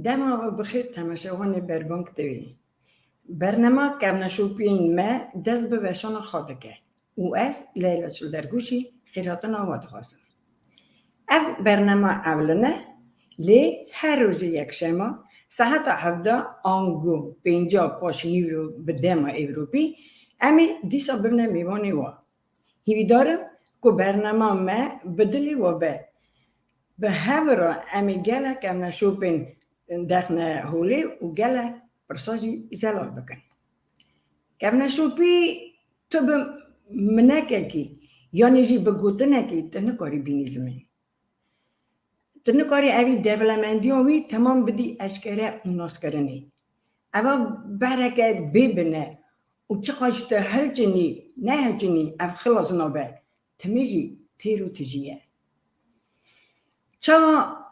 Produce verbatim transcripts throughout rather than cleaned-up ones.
Dema we bi xêr temaşevanê Berbang T V. Bernema kevneşopiyên me dest bi weşana xwe dike û ez Leyla Çildergûşî xêrhatina we dixwazim. Ev bernema ewlin e, lê her rojê yekşema saeta hevda ango pênca paş nîvro bi dema Ewropî em ê dîsa bibine mêvanê we. Hîvîdar im ku bernema me bi dilê we be. Bi hev re em ê gelek kevneşopên dexne holê û gelek pirsa jî zelal bikin. Kevneşopî tu bi minekekî yanî jî bi gotinekî tu nikarî bînî zimên. Tu nikarî evî devlemendiya wî temam bidî eşkere û naskirinê. Eva behreke bê bine û çiqas tu hilçinî, nehilçinî ev xilas nabe. Timê jî têr û tijî ye. Çawa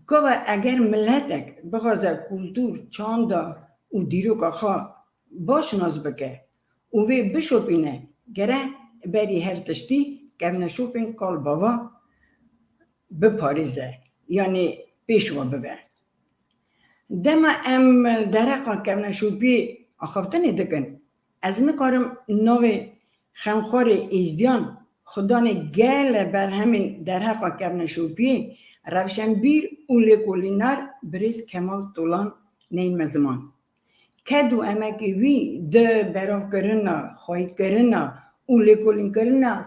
gava eger miletek bixwaze kultûr, çanda û dîroka xwe baş nas bike û vê bişopîne, gere berî her tiştî kevneşopên kal bava biparêze, yanî pêş ve bibe. Dema em dereqa kevneşopî axaftinê dikin, ez nikarim navê xemxwarê êzdiyan, xudanê gele berhemên derheqa kevneşopiyê, rewşenbîr û lêkolînar birêz Kemal Tolan neyme ziman. Ked û emekê wî di beravkirina, xweyîkirina û lêkolînkirina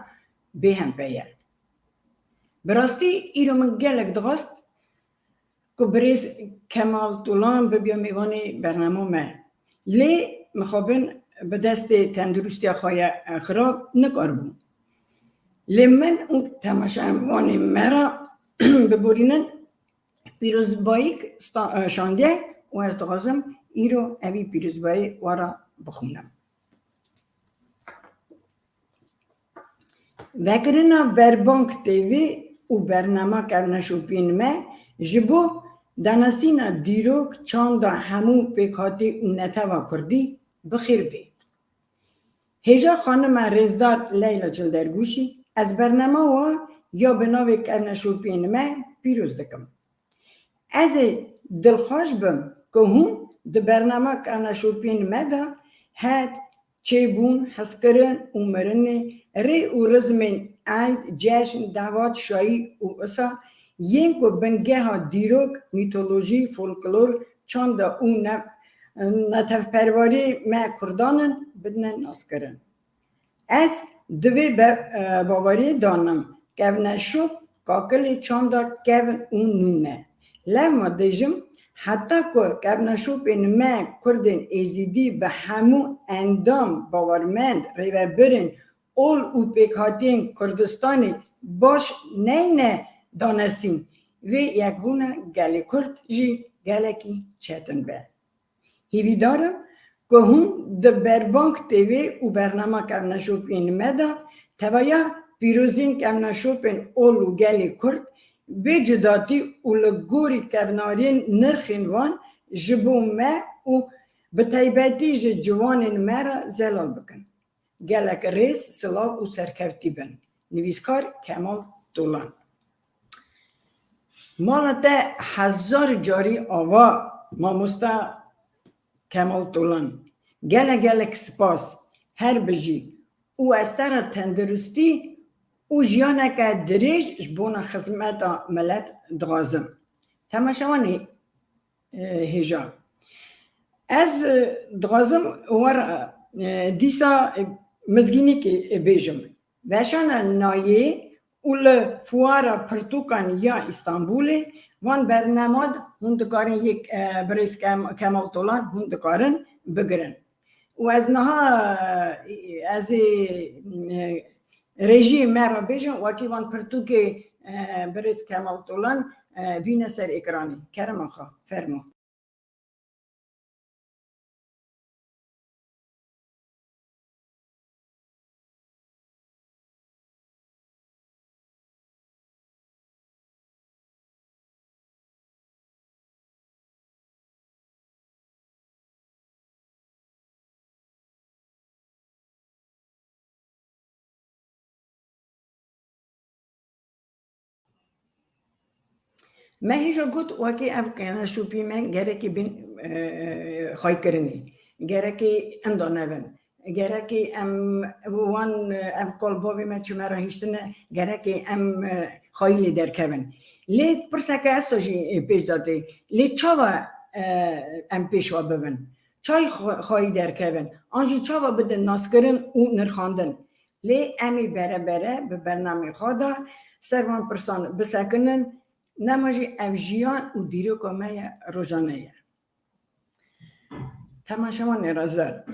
bêhempe ye. Bi rastî îro min gelek dixwest ku birêz Kemal Tolan bibiya mêvanê bernama me. Lê mixabin bi destê tenduristiya xwe ya xirab nikaribû. Lê min û temaşevanê me re biborînin pîrozbayîk sta-, şandiye û ez dixwazim îro evî pîrozbayî we re bixwînim. Vekirina Berbang T V û bernama kevneşopiyên me ji bo danasîna dîrok, çanda hemû pêkhatî û netewa kurdî bi xêr bê. Hêja xanima rêzdar Leyla Çildergûşî, ez bernama wa ya bi navê kevneşopiyên me pîroz dikim. Ez ê dilxweş bim ku hûn di bernama kevneşopiyên me de het, çêbûn, hezkirin û mirinê, rê û rizmên eyd, ceşn, davat, şayî û isa yên ku bingeha dîrok, mîtolojî, folklor, çanda û ne-, netewperweriyê me kurdan in, bidine naskirin. Ez di vê be-, e, baweriyê de nim, kevneşop kakilê çanda kevn û nû ne. Lewma dêjim, heta ku kevneşopên me kurdên êzidî bi hemû endam, bawermend, rêvebirên ol û pêkhatiyên Kurdistanê baş neyne danesîn, vê yekbûna gelê Kurd jî gelekî çetin be. Hîvîdar im ku hûn di Berbang T V û bernama kevneşopiyên me de tevahiya pîroziyên kevneşopên ol û gelê Kurd bê cudatî û li gorî kevnariyên nirxên wan ji bo me û bi taybetî ji ciwanên me re zelal bikin. Gelek rêz, silav û serkevtî bin. Nivîskar Kemal Tolan. Mala te hezar carî ava, mamosta Kemal Tolan. Gelek gelek spas. Her bijî. Û ez te re tenduristî û jiyaneke dirêj ji bona xizmeta milet dixwazim. Temaşevanê, e, hêja. Ez, e, dixwazim we re, e, dîsa, e, mizgînîkê, e, bêjim. Veşana nayê û li fuara pirtûkan ya Îstanbulê van bernema hûn dikarin yek, e, birêz Kem-, Kemal Tolan hûn dikarin bigirin. Û ez niha, e, ez ê, e, rejiyê me re bêjim, wekî van pirtûkê, e, birêz Kemal Tolan, e, bîne ser ekranê. Kerema xwe, fermo. Me hêja got, wekî ev kêneşopî me gerekî bin, e, xweykirinê, gerekî inda nevin, gerekî em wan, ev kal bavê me çi me re hiştine, gerekî em, e, xweyî lê derkevin. Lê pirseke esta jî, e, pêş de tê. Lê çawa, e, em pêş wa bibin? Çay xwe-, xweyî derkevin? An jî çawa bidin naskirin û nirxandin? Lê em ê bere bere bi bernameyê xwe de ser van pirsan bisekinin, nema jî ev jiyan û dîroka me ye, rojane ye. Temaşevanê rêzdar,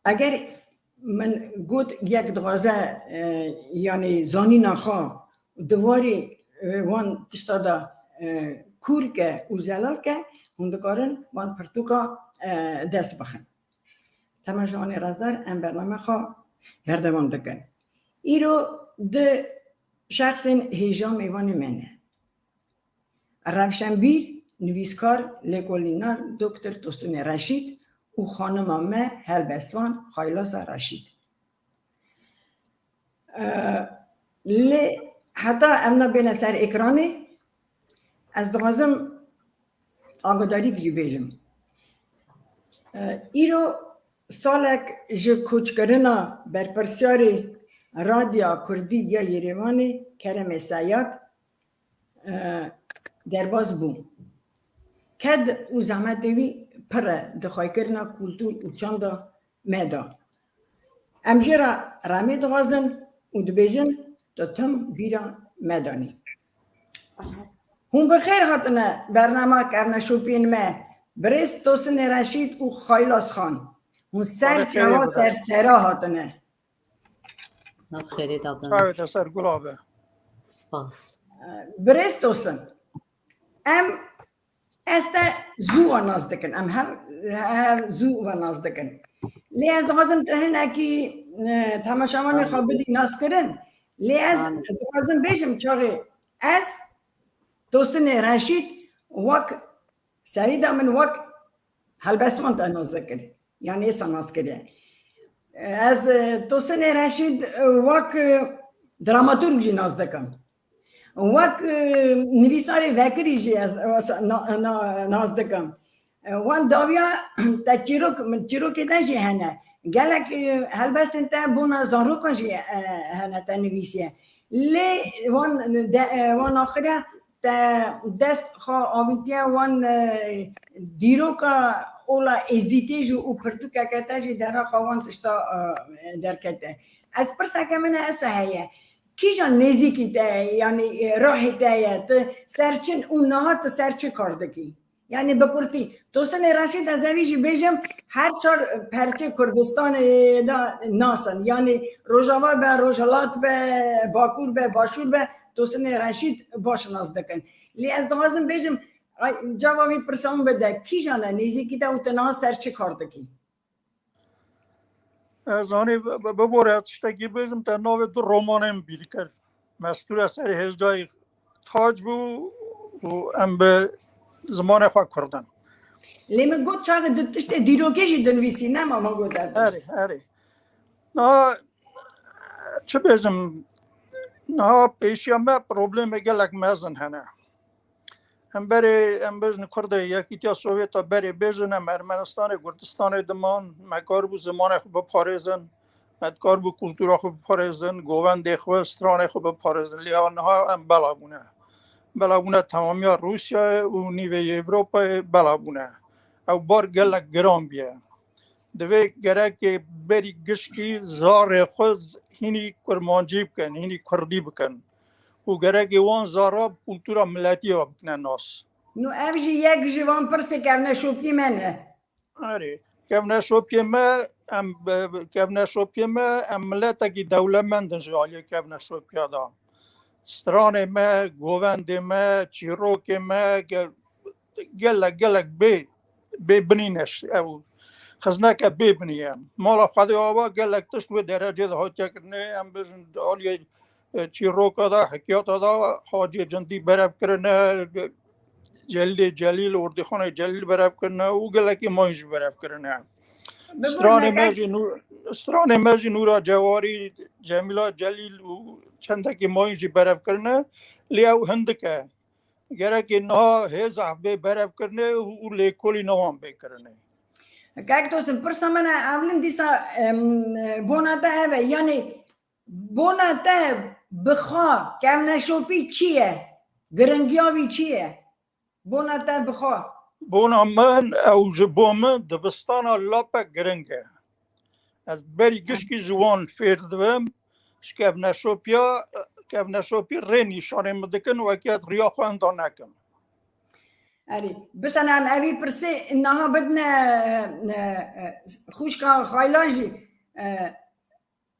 eger min got yek dixwaze, e, yanî zanîna xwe di warê, e, wan tişta de, e, kûr ke û zelal ke, hûn dikarin van pirtûka, e, dest bixin. Temaşevanê rêzdar, em bername xwe berdewam dikin. Îro di şexsên hêja mêvanê me ne. Rewşenbîr, nivîskar, lêkolînar, Doktor Tosinê Reşîd û xanima me helbestvan Xaylasa Reşîd. E, lê heta em nebêne ser ekranê, ez dixwazim agadarîk jî bêjim. E, îro salek ji koçkirina berpirsiyarê Radya Kurdî ya Yerêvanê Keremê Seyad, e, derbas bû. Ked û zehmetê wî pir e di xweykirina kultûr û çanda me de. Em jê re remê dixwazin û dibêjin, tu tim bîra me danî. Hûn bi xêr hatine bernama kevneşopiyên me. Birêz Tosinê Reşîd û Xaylas Xan. Hûn ser Barê çawa xêrê ser sera hatine. Nav xêrê de bin. Çavê te ser gula be. Spas. Birêz Tosin, em ez te zû ve nas dikin. Em hev, hev zû ve nas dikin. Lê ez dixwazim tu hinekî, e, temaşevanê xwe bidî naskirin. Lê ez dixwazim bêjim çaxê ez Tosinê Reşîd wek serî de min wek helbestvan te nas dikir. Yanî êsa nas kiriye. Ez, e, Tosinê Reşîd, e, wek, e, dramaturg jî nas dikim. Wek, e, nivîsarê vekirî jî ez, e, na-, na-, nas dikim. E, wan dawiya te çîrok, min çîrokê te jî hene. Gelek, e, helbestên te bona zarokan jî, e, hene te nivîsiye. Lê wan de-, e, wan axiriya te dest xwe avîtiye wan, e, dîroka ola êzdîtê jî û pirtûkeke te jî dera xwe wan tişta, e, derkete. Ez pirseke min e, esa heye. Kîjan nêzîkî te ye, yanî, e, rahê te ye? Tu ser çi û niha tu ser çi kar dikî? Yanî bi kurtî, Tosinê Reşîd ez ê vî jî bêjim, her çar perçê Kurdistanê de nas in. Yanî Rojava be, Rojhilat be, Bakur be, Başûr be, Tosinê Reşîd baş nas dikin. Lê ez dixwazim bêjim, ay, cava vî pirsa min bide, kîjan e nêzîkî te û tu niha ser çi kar dikî? Ez anî bi-, bi-, bibore tiştekî bêjim, te navê du romanê min bîr kir. Mestûre serê hêjayî tac bû û em bi zimanê xwe kurdin. Lê min got çaxê di tiştê dîrokê jî dinivîsî, nema min got ev tişt. Erê, erê. Na, çi bêjim, niha pêşiya me problemê gelek mezin hene. Em berê, em bêjin Kurdê Yekîtiya Sovyeta berê bêjin, em Ermenistanê, Kurdistanê diman, me kar bû zimanê xwe biparêzin, me kar bû kultura xwe biparêzin, govendê xwe, stranê xwe biparêzin. Lê niha em bela bûne. Bela bûne temamiya Rûsyayê û nîvê Ewropayê bela bûne. Ew bar gelek giran bûye. Divê gerekê berî gişkî zarê xwe z-, hînî kurmancî bikin, hînî kurdî bikin. Û gerekê wan zara kultura miletî ya bikine nas. Nû ev jî yek ji van pirsê kevneşopî me ne. Erê, kevneşopiyê me, em, be-, be-, kevneşopiyê me, em miletekî dewlemend in ji aliyê kevneşopiya de. Stranê me, govendê me, çîrokê me, ge-, gelek, gelek bê, bê binî ne, ew xizneke bê binî ye. Mala Xwedê ava gelek tişt wê derecê de hatiye kirinê, em bêjin aliyê, e, çîroka de, hikiyata de Hacê Cindî berev kirine, Celîlê Celîl, Ordîxanê Celîl berev kirine û gelekî mayî jî berev kirine. Bi Stranê me belkî jî Nû-, stranê me jî Nûra Cewarî, Cemîla Celîl û çendekî mayî jî berev kirine. Lê ew hindik e. Gerekê niha hêza bê berevkirinê û lêkolîna wan bê kirinê. Kek Tosin, pirsa min e, ewlin dîsa, em, bona te heve, yanî bona te bi xwe kevneşopî çi ye? Giringiya wî çi ye? Bona te bi xwe. Bona min, ew ji bo min dibistana lapek giring e. Ez berî gişkî ji wan fêr dibim, ji kevneşopiya, kevneşopî rê nîşanê min dikin, wekî ez riya xwe enda nekim. Erê, bisene em evî pirsê niha bidine, e, e, xwişka Xayla jî, e,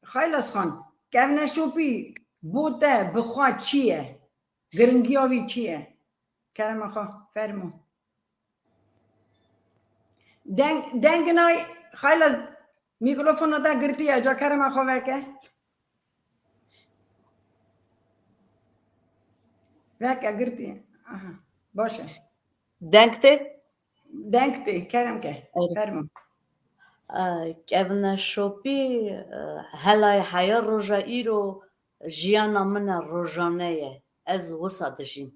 Xaylas Xan, kevneşopî bo te bi xwe çi ye? Giringiya wî çi ye? Kerema xwe, fermo. Deng, deng nay, Xaylas, mîkrofona te girtiye, ca kerema xwe veke. Veke girtiye. Aha, baş e. Deng tê? Deng tê, kerem ke. Erê. Fermo. E, kevneşopî, e, helayê heya roja îro jiyana min e rojane ye. Ez wisa dijîm.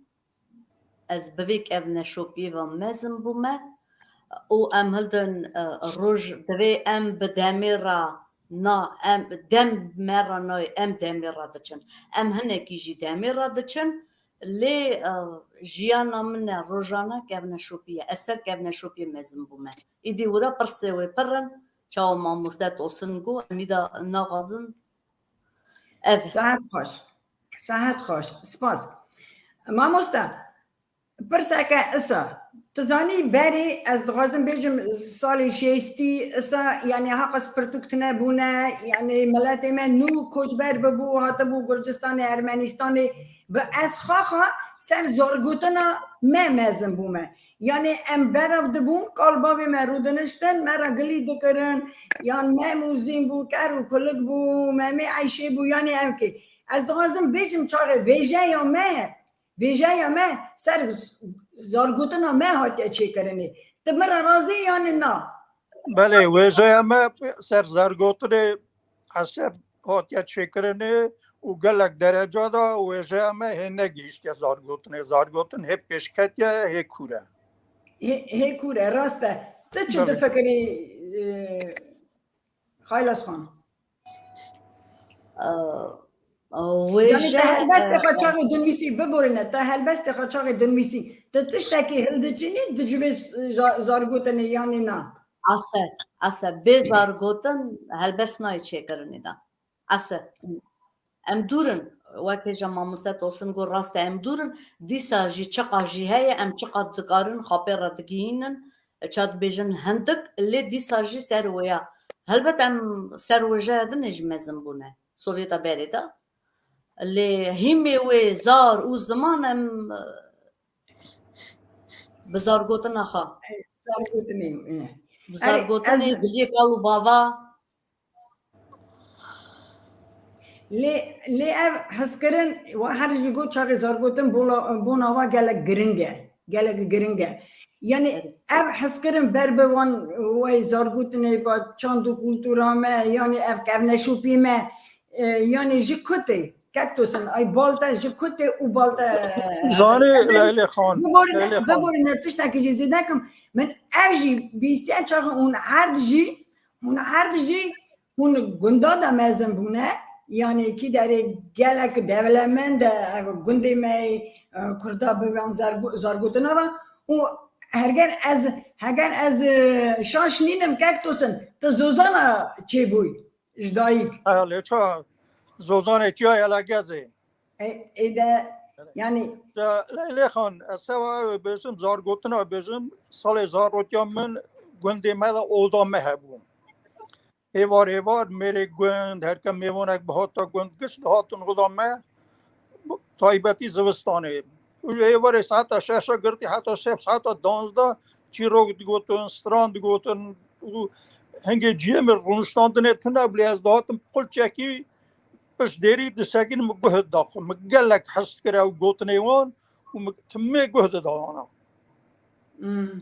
Ez bi vê kevneşopiyê ve mezin bûme û em hildin, e, roj divê em bi demê re na, em dem me re nayê, em demê re diçin. Em hinekî jî demê re diçin, lê, e, jiyana min e rojane kevneşopî ye. Ez ser kevneşopiyê mezin bûme. Îdî wira pirsê wê pir in, çawa mamoste Tosin got, em îda naxwazin. Ez Saet xweş. Saet xweş. Spas. Mamoste, pirseke isa. Tu zanî berê ez dixwazim bêjim salê şêstî isa, yanî heqas pirtûk tune bûne, yanî miletê me nû koçber bibû, hatibû Gurcistanê, Ermenistanê. Bi ez xaxa ser zorgotina me mezin bûme. Yanî em berev dibûn, kal bavê me rûdiniştin, me re gilî dikirin, yan me mûzîn bû, ker û kulik bû, me mê eyşê bû, yanî ev kê. Ez dixwazim bêjim çaxê vêjeya me, vêjeya me ser z-, zargotina me hatiye çêkirinê. Tu min re razî yanî na? Belê, wêjeya me ser zargotinê Eseb hatiye çêkirinê û gelek dereca de wêjeya me hê negihiştiye zargotinê. Zargotin hê pêşketiye, hê kûr e. Hê, hê kûr e, rast e. Tu çi Belê. difikirî, e, Xaylas Xan? E, e, Yanî wêje, te helbestê e, xwe çaxê dinivîsî, biborîne, te helbestê xwe çaxê dinivîsî, tu tiştekî hildiçînî di ji vê s-, ja-, zargotinê yanî na? Ase, ase, bê zargotin helbest nayê çêkirinê de. Ase. Em dûr in, wek hêja mamoste Tosin got, rast e, em dûr in. Dîsa jî çiqa jî heye, em çiqa dikarin xapê re digihînin, ça dibêjin hindik, lê dîsa jî ser wêya. Helbet em ser wêjeya din jî mezin bûne. Sovyeta berê de. Lê hîmê wê zar û ziman em, e, bi zargotina xwe. Zargotinê, e. Bi Erê, zargotinê ez giliyê kal û bava. Lê, lê ev hezkirin, we her jî got çaxê zargotin bona, bona wa gelek giring e. Gelek giring e. Yanî Evet. ev hezkirin ber bi wan wey zargotinê ba çand û kultura me, yanî ev kevneşopî me, e, yanî ji kutê, kek Tosin, ay balte ji kutê û balte, e, Zanî ez ê Leylê Xan, biborîne, Leylê Xan. biborîne tiştekî jî zêde kim. Min ev jî bîstiye çaxê hûn erd jî, hûn erd jî Hûn gunda de mezin bûne, yanî kî derê gelek dewlemend e, ev gundê me, e, Kurda bi van zargo-, zargotina ve û herger ez, heger ez, e, şaş nînim kek Tosin, tu zozana çêbûy ji dayik. Ha, lê ça zozanê çiya yela gezê. E, ê de, yanî Ya, Leylê Xan, ez sewa ew bêjim, zargotina bêjim, salê zarotiya min gundê me de oda me hebû. Êvar êvar mêrê gund, herke mêvanek bihata gund, giş dihatin oda me, taybetî zivistanê. Û êvarê saeta şeşa girtî heta şev saeta danzdeh çîrok digotin, stran digotin û hingê cihê min rûniştandinê tune bû, lê ez dihatim qulçekî pişt dêrî disekînim guh dida xwe. Min gelek hez dikir ew gotinê wan û min timê guh dida wana. Hmm.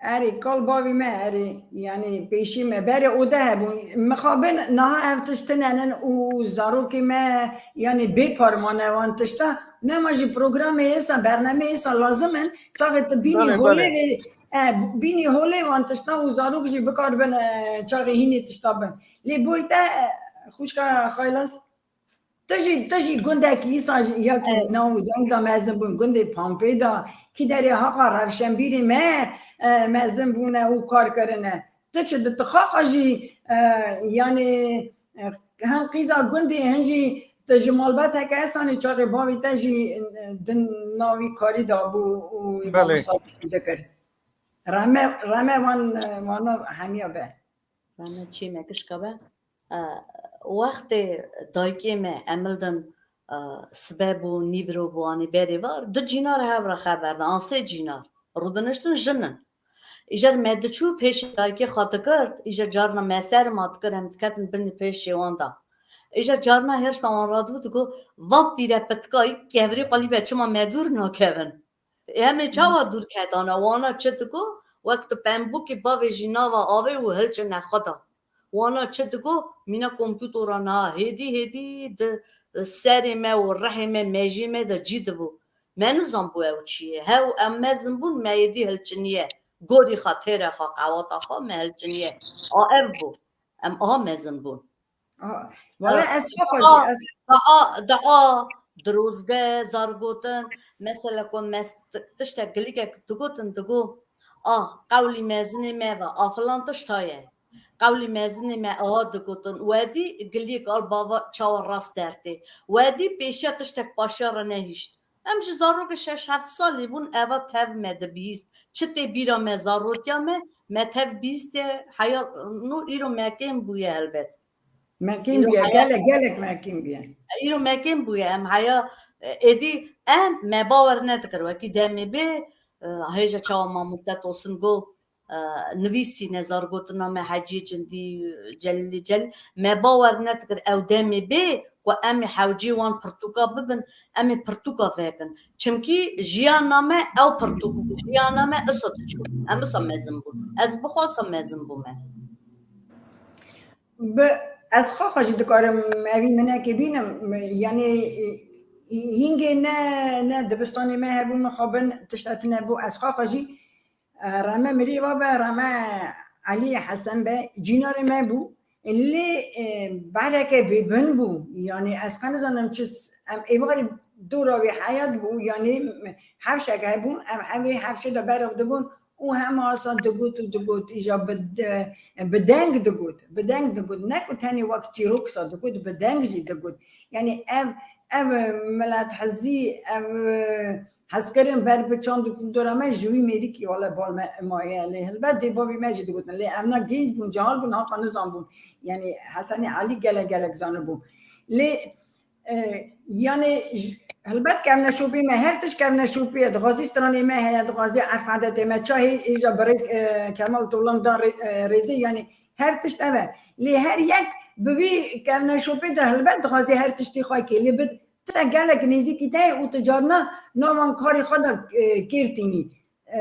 Erê, kal bavê me, erê, yanî pêşî me, berê ode hebûn. Mixabin, niha ev tişt tine nin û zarokê me, yanî bê parmane wan tişta. Nema jî programê êsa, bernameyê êsa lazim in. Çaxê tu bînî Belê, holê belê. vê, e, bînî holê wan tişta û zarok jî bikaribin, e, çaxê hînê tişta bin. Lê boy te, e, xwişka Xaylas? Tu jî, tu jî gundekî îsa jî yekî Evet. nav û deng de mezin bûn, gundê Pampê de, kî derê haqa rewşenbîrê me, e, mezin bûne û kar kirine. Tu çi di tixaxa jî, e, yanî, e, hin qîza gundê, hin jî tu ji malbeteke esanî çaxê bavê te jî, e, di navî karî de bû û Belê. mamosta dikir. Reme, reme wan, e, wana hemiya be. Rehmet çê me kişka be. E, wextê dayikê me Emildin, e, sibe bû, nîvro bû, anî berê var, du cînar hev re xeber da, an sê cînar. Rûdiniştin jin in. Îcar me diçû pêşê dayikê xwe digirt, îcar carna me ser ma dikir, em diketin binî pêşê wan da. Îcar carna hêrsa wan radibû, digo, van pîre pitikayî kevirî qelîbe çima me dûr nakevin. Em ê çawa dûr ketane? Wana çi digo? Wek tu pembûkê bavêjî nava avê û hilçine xwe de. Wana çi digo? Mîna kompûtora niha hêdî hêdî di serê me û rihê me, mejiyê me de cî dibû. Me nizanbû ew çi ye. Hew em mezin bûn, me êdî hilçiniye. Gorî xwe, têre xwe, qewata xwe me hilçiniye. A ev bû. Em aha mezin bûn. Aha. Wala ez xwe xwe jî, ez Dua, dua, dirozge, zargotin, mesela ku mes-, tiştek gilîkek digotin, digo, ah, qewlî mezinê me ve, a filan tişt haye. Qewlî mezinê me aha digotin. Wedî gilîk al bava çawa rast dertê. Wedî pêşiya tiştek paşiya re nehişt. Em ji zarokê şeş heft salî bûn, eva tev me dibihîst. Çi tê bîra me zarotiya me, me tev bihîstiye, heya nû îro me kêm bûye helbet. Me kêm Îro bûye, heya gelek, gelek me kêm bûye. Îro me kêm bûye, em heya, e, êdî em me bawer nedikir, wekî demê bê, e, hêja çawa mamoste Tosin go, e, nivîsîne zargotina me Hecî Cindî, Celîlî Celîl, me bawer nedikir ew demê bê ku em ê hewcî wan pirtûka bibin, em ê pirtûka vekin. Çimkî jiyana me ew pirtûk bû, jiyana me iso diçû. Em iso mezin bûn. Ez bixwe iso mezin bûme. Bi, ez xwe xwe jî dikarim evî minekê bînim. Yanî, e, hîngê ne, ne dibistanê me hebû, mixabin tişta tune bû. Ez xwe xwe jî, e, reme mirî va be, reme Elî Hesen be, cînarê me bû. Lê, e, bereke bêbin bû. Yanî ez qe nizanim çi s-, em êvarî dora wê heyat bû. Yanî hevşek hebûn, em hevê hevşê de berev dibûn. Û hema sa digot û digot, îja bi de-, bi deng digot, bi deng digot. Ne ku tenê wek çîrok sa digot, bi deng jî digot. Yanî ev, ev milethizzî, ev hezkirin ber bi çand û kundora me ji wî mêrikî wele bal me maye. Lê helbet dê bavê me jî digotin. Lê evna genc bûn, cahil bûn, haqa nizanbûn. Yanî Hesenê Elî gelek gelek zanibû. Lê E, yanî j-, helbet kevneşopî me, her tişt kevneşopî ye. Dixwazî stranê me heye, dixwazî erf edetê me, çahê îja bi rêz, e, Kemal Tolan da rê-, e, rêzê, yanî her tişt ev e. Lê her yek bi vî kevneşopê de helbet dixwazî her tiştî xwe kê. Lê bi tiştek gelek nêzîkî te ye û tu carna navan karê xwe de, e, kêr tînî. E,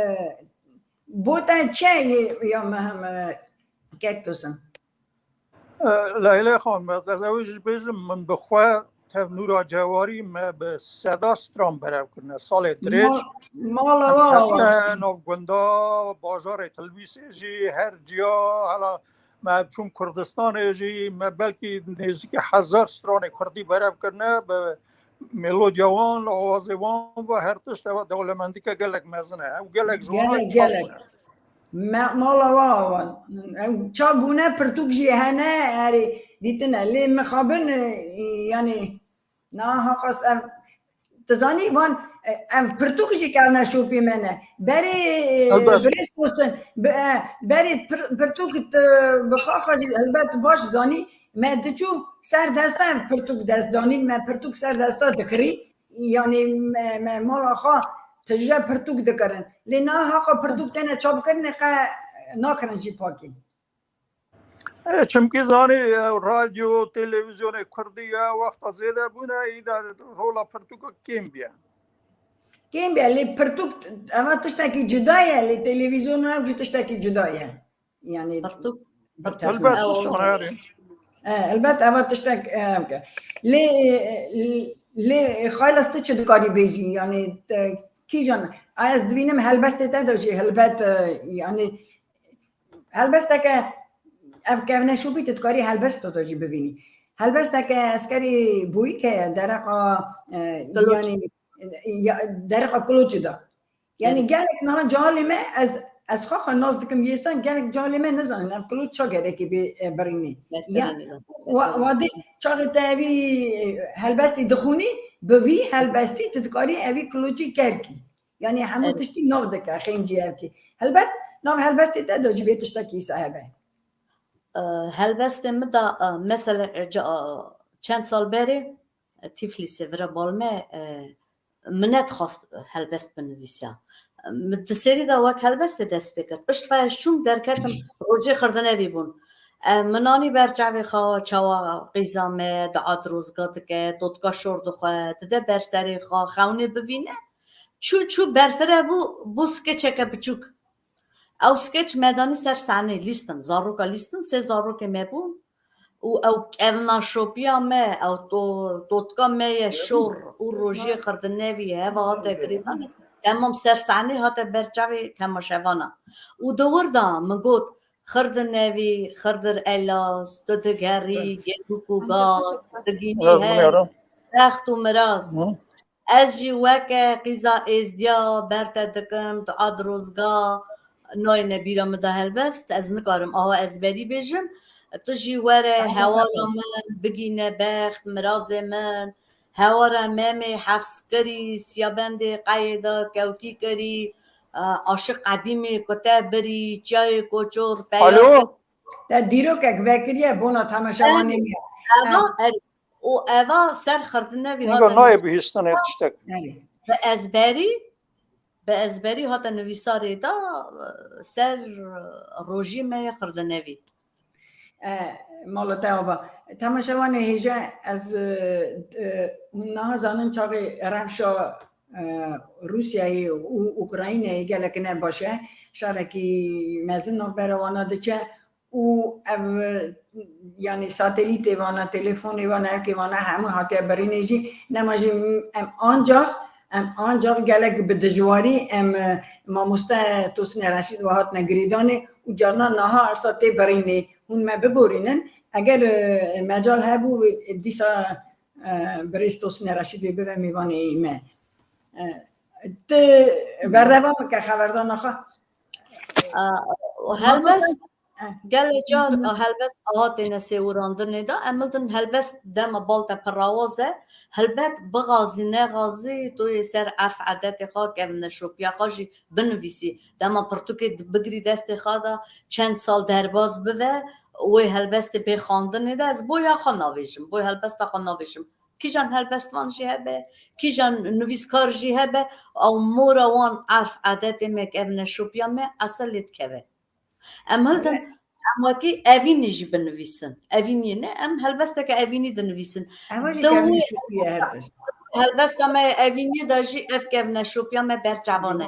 bo te çi ye ya me hem, e, kek Tosin? Leylê Xan, ez, ez ew jî bêjim, min bi xwe tev Nûra Cewarî me bi seda stran berev kirine. Salê dirêj Ma-, mala em wa, wa. Ketine nav gunda, bajarê Tilbîsê jî, her ciya, hela me çûn Kurdistanê jî, me belkî nêzîkî hezar stranê kurdî berev kirine, bi melodiya wan, awazê wan ve her tişt, ev dewlemendîke gelek mezin e. Ew gelek ji wan Gelek, çar gelek. bûne. Me-, mala wa, wa. Ew çap bûne, pirtûk jî hene, erê, dîtine. Lê mixabin, e, yanî, na haqas ev, tu zanî, van, e, ev pirtûk jî kevneşopî me ne. Berê, e, Elbet. Birêz Tosin, bi, e, berê pir-, pirtûk tu bi xaxa jî helbet baş zanî, me diçû ser desta ev pirtûk dest danîn, me pirtûk ser desta dikirî. Yanî me, me mala xwe tije pirtûk dikirin. Lê niha haqa pirtûk têne çapkirinê qe nakirin jî pakî. E, çimkî zanî, e, radyo, televîzyonê kurdî ya wexta zêde bûne, îda rola pirtûka kêm bûye. Kêm be, lê pirtûk eva tiştekî cuda ye, lê televîzyona ev jî tiştekî cuda ye. Yani Pirtûk, pirtûk. Elbet, Ew- şonarî. E, elbet eva tiştek, e, bike. Lê, lê Xaylas tu çi dikarî bêjî? Yani te, kîjan? Ay ez dibînim helbestê te de jî helbet, e, yani helbesteke ev kevneşopî tu dikarî helbesta de jî bivînî. Helbesteke eskerî boyîk heye, dereqa, e, Kiloç. Yani, ya, dereqa kiloçî de. Yani Evet. Gelek niha calê me ez, ez xaxa nas dikim yêsan gelek calê me nizanin ev kiloç ça gerekê bê, e, birînê. Ya, Behterin nizam. Wa, wa dê çaxê te evî, e, helbestî dixûnî, bi vî helbestî tu dikarî evî kiloçî kerkî. Yani hemû Evet. Tiştî nav dike, xêncî evkî. Helbet, nav helbestê te de jî bê tiştekî îsa hebe. E, helbestê min de, e, mesela, e, ca-, e, çend sal berê, e, Tiflisê vira bal me, e, min nedixwast helbest binivîsiya. Min di serî de wek helbestê dest pê kir. Pişt ve ez çûm derketim, rojê xirdinevî bûn. E, min anî ber çavê xwe, çawa qîza me, dua dirozga dike, totka şor dixwe, dide ber serê xwe, xewnê bivîne. Çû, çû berfire bû, bû skeçeke biçûk. Ew skeç me danî ser sahnê, lîstin, zaroka lîstin, sê zarokê me bûn. Û ew kevna şopiya me, ew to-, totka me ye şor û rojê xirdinevî heva hate girêdan. Temam ser sahnê hate ber çavê temaşevana. Û di wir de min got, Xirdi Nevî, Xirdir Elas, tu digerî, Gelûk û Gaz, digînî Her, her, bext û miraz. Hı. Ez jî weke qîza êzdiya ber te dikim, tu a dirozga nayêne bîra min de helbest, ez nikarim aha ezberî bêjim. Tu jî were hewara min, bigîne bext, mirazê min, hewara Memê Hefskirî, Siyabendê Qeyê de kewkî kirî, Aşiq Qedîmê ku te birî, Çiyayê Koçor, Alo? Te dîrokek vekiriye bona temaşevanê me. Eva, erê. Û eva ser xirtinevî Hînga hate nayê nivîs-, bihîstinê tiştek. Erê. Bi ezberî, bi ezberî hate nivîsarê de, ser rojî me ye xirtinevî. E, mala te ava. Temaşevanê hêje ez, e, e, hûn niha zanin çaxê rewşa, e, Rûsyayê û Ukraynayê gelek ne baş e. Şerekî mezin navbera wana diçe. Û ev, e, yani satelîtê vana, telefonê vana, evkê vana hemû hatiye birînê jî. Nema jî em ancax, em ancax gelek bi dijwarî em, e, mamoste Tosîne Reşîd ve hatine girêdanê û carna niha esa tê birînê. Hûn me biborînin. Eger, e, mecal hebû, e, dîsa, e, birêz Tosîne Reşîd vê bibe mêvanê me. E, tu berdewam bike xeberdana xwe. A, û helbest, Mamoste, Gelê car a helbest aha têne sêwirandinê de, em bildin helbest dema bal te pir awaz e, helbet bixazî nexazî, tu yê ser erf edetê xwe, kevneşopiya xwe jî binivîsî. Dema pirtûkê di-, bigirî destê xwe de, çend sal derbas bive, wê helbestê bê xwendinê de, ez boya xwe navêjim, boy helbesta xwe navêjim. Kîjan helbestvan jî hebe, kîjan nivîskar jî hebe, ew mora wan erf edetê me, kevneşopiya me, esa lê dikeve. Em hildin, Evet. Em wekî evînî jî binivîsin. Evînî ne, em helbesteke evînî dinivîsin. Ev jî Di wî kevneşopiye her tişt. Helbesta me evînî de jî ev kevneşopiya me berçavan e.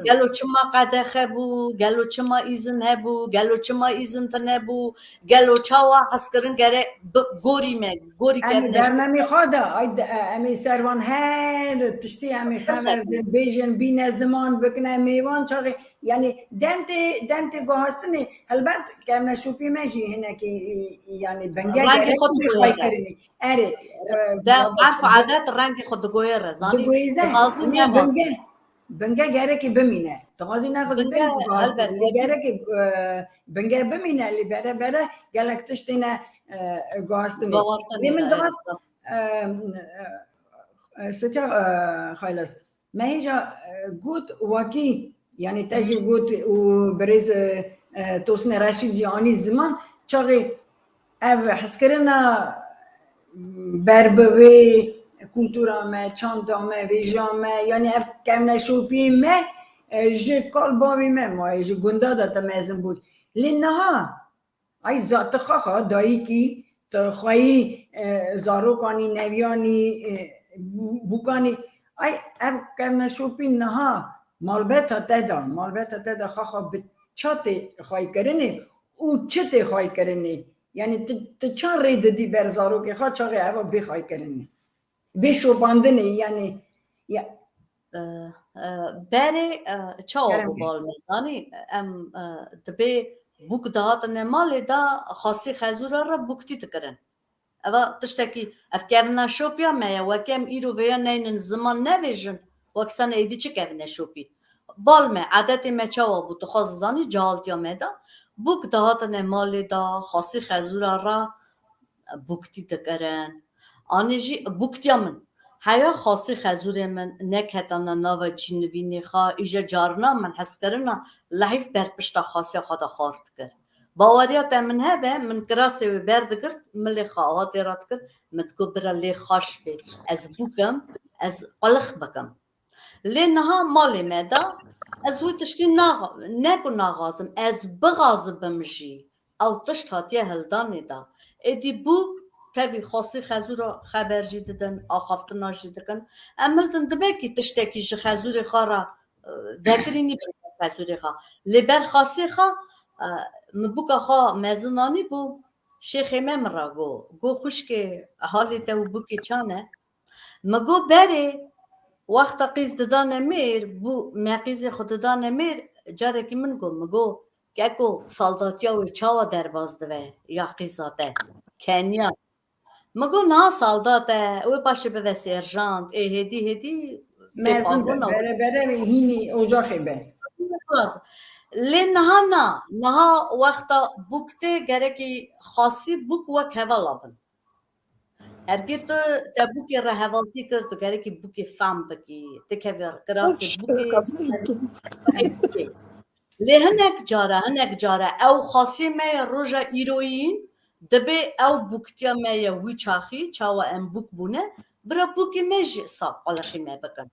Gelo çima qedexe bû, gelo çima îzin hebû, gelo çima îzin tine bû, gelo çawa hezkirin gere bi gorî me, gorî Em ê kevneşopiya. Bernamê xwe de, ay de, em ê ser van her tiştî em ê xeber Qisek. Bin, bêjin, bîne ziman, bikine mêvan çaxê. Yani dem tê, dem tê guhastinê, helbet kevneşopî me jî hinekî, e, yani binge Rengê gerek xwe bi digoye re. Xweykirinê. Erê, e, Dem, erf û edet rengê xwe digoye re, zanî? Digoye ze, Dixwazî ne nexwazî. Binge, binge gerekî bimîne. Dixwazî nexwazî Binge, te dixwazî. Helbet, Lê wekî gerekî, e, binge bimîne, lê bere bere gelek tiştê ne, e, guhastinê. Guhastinê Lê min de, dixwast, evet, e, e, e, Sitya, e, Xaylas. Me hêja, e, got wekî, yani te jî got û birêz, e, e, Tosne Reşîd jî anî ziman, çaxê ev hezkirina ber bi vê kultura me, çanda me, vêja me, yani ev kevneşopî me, e, ji kal bavê me maye, ji gunda de te mezin bû. Lê niha Ay za-, tu xaxa dayikî, tu xweyî, e, zarokanî, neviyanî, e, bû-, bûkanî, Ay, ev kevneşopî niha malbeta te de, malbeta te de xaxa bi ça tê xwaykirinê û çi tê xwaykirinê? Yani tu, tu ça rê didî ber zarokê xwe çaxê eva bê xwaykirinê? Bê şopandinê, yani, ya. E, e, berê, e, çawa bû bal me zanî? Em, e, dibê bûk dihatine malê de xasî xezûra re bûktî dikirin. Eva tiştekî, ev kevneşopiya me ye, weke em îro vêya neynin ziman nevêjin, wek sene êdî çi kevneşopî? Bal me, edetê me çawa bû, tu xwaz zanî, cehaltiya me de, bûk dihatine malê de, xasî xezûra re, bûktî dikirin. Anê jî bûktiya min. Heya xasî xezûrê min neketana nava çînivînê xwe, îja carina min hez kirina lehîf ber pişta xasiya xwe de xwar dikir. Baweriya te min hebe, min kirasê wê berdigirt, milê xwe ava tê re dikir, min digot, bira lê xweş bê, ez bûk im, ez qulix bikim. Lê niha malê me de ez wî tiştî naxa-, ne ku naxwazim, ez bixwazibim jî, ew tişt hatiye hildanê de. Êdî bûk tevî xasî xezûra xeber jî didin, axaftina jî dikin. Em hildin dibekî tiştekî ji xezûrê xwe re, e, vekirî nî xezûrê xwe. Lê ber xasê xwe, e, min bûka xwe mezin anî bû, şêxê me min re got, got, xwişkê, halê te û bûkê çan e? Min got, berê, wexta qîz didane mêr, bû me qîzê xwe didane mêr, carekî min got, min got, keko, saldatiya wê çawa derbas dibe ya qîza te? Keniya. Min got, niha saldat e, wê paşê bibe serjant, ê hêdî hêdî bê Mezin be, pagona. Bere bere wê hînî ocaxê be. Lê niha na, niha wexta bûk tê, gerekî xasî bûk wek hevala bin. Hergê tu te bûkê re hevaltî kir, tu gerekî bûkê fam bikî, tu kevî kirasê bûkê, bûkê. Lê hinek cara, hinek cara ew xasê me ye roja îroyîn, dibê ew bûktiya me ye wî çaxî, çawa em bûk bûne, bira bûkê me jî sab qulixî me bikin.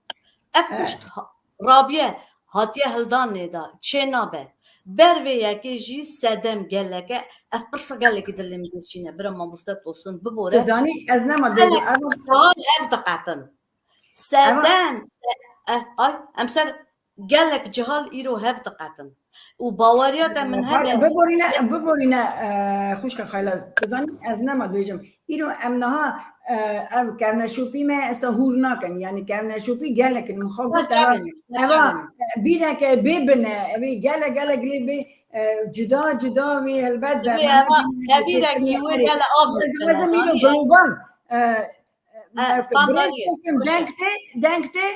Ev tişt ha-, rabiye, hatiye hildanê de, çê nabe. Ber vê yekê jî sedem gelek e, ev pirsa gelekî dilê min dişîne. Bira mamoste Tosin bibore. Tu zanî, ez nema dibêjim, Gelek ev cihal hev diqetin. Sedem, se-, eh, ay, em ser gelek cihal îro hev diqetin. Û baweriya te min hebe. Biborîne, biborîne, e, xwişka Xeylaz. Tu zanî, ez nema dibêjim. Îro em niha, e, ev kevneşopî me esa hûr nakin. Yani kevneşopî gelek in. Min xwe got, eva, eva, e, bîreke bê bine, ev ê gelek, gelek lê bê, e, cuda, cuda wê helbet bername bîne, tevîrekî wê gele av. Ez, ez, ez îro global, e, e, birêz Tosin, deng tê, deng tê.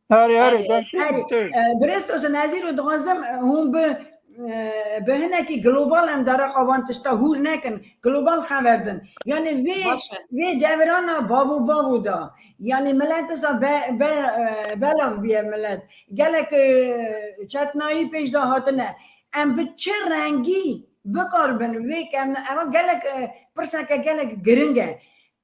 Herê, herê, deng tê. E, birêz Tosin, ez îro dixwazim, e, hûn bi, e, bi hinekî global em dereqa van tişta hûr nekin. Global xeber din. Yani vê, vê devirana bavo bavo da. Yani milet esa be, be, e, belav biye milet. Gelek, e, çetnayî pêş de hatine. Em bi çi rengî bikaribin vê kevne-, eva gelek, e, pirseke gelek giring e.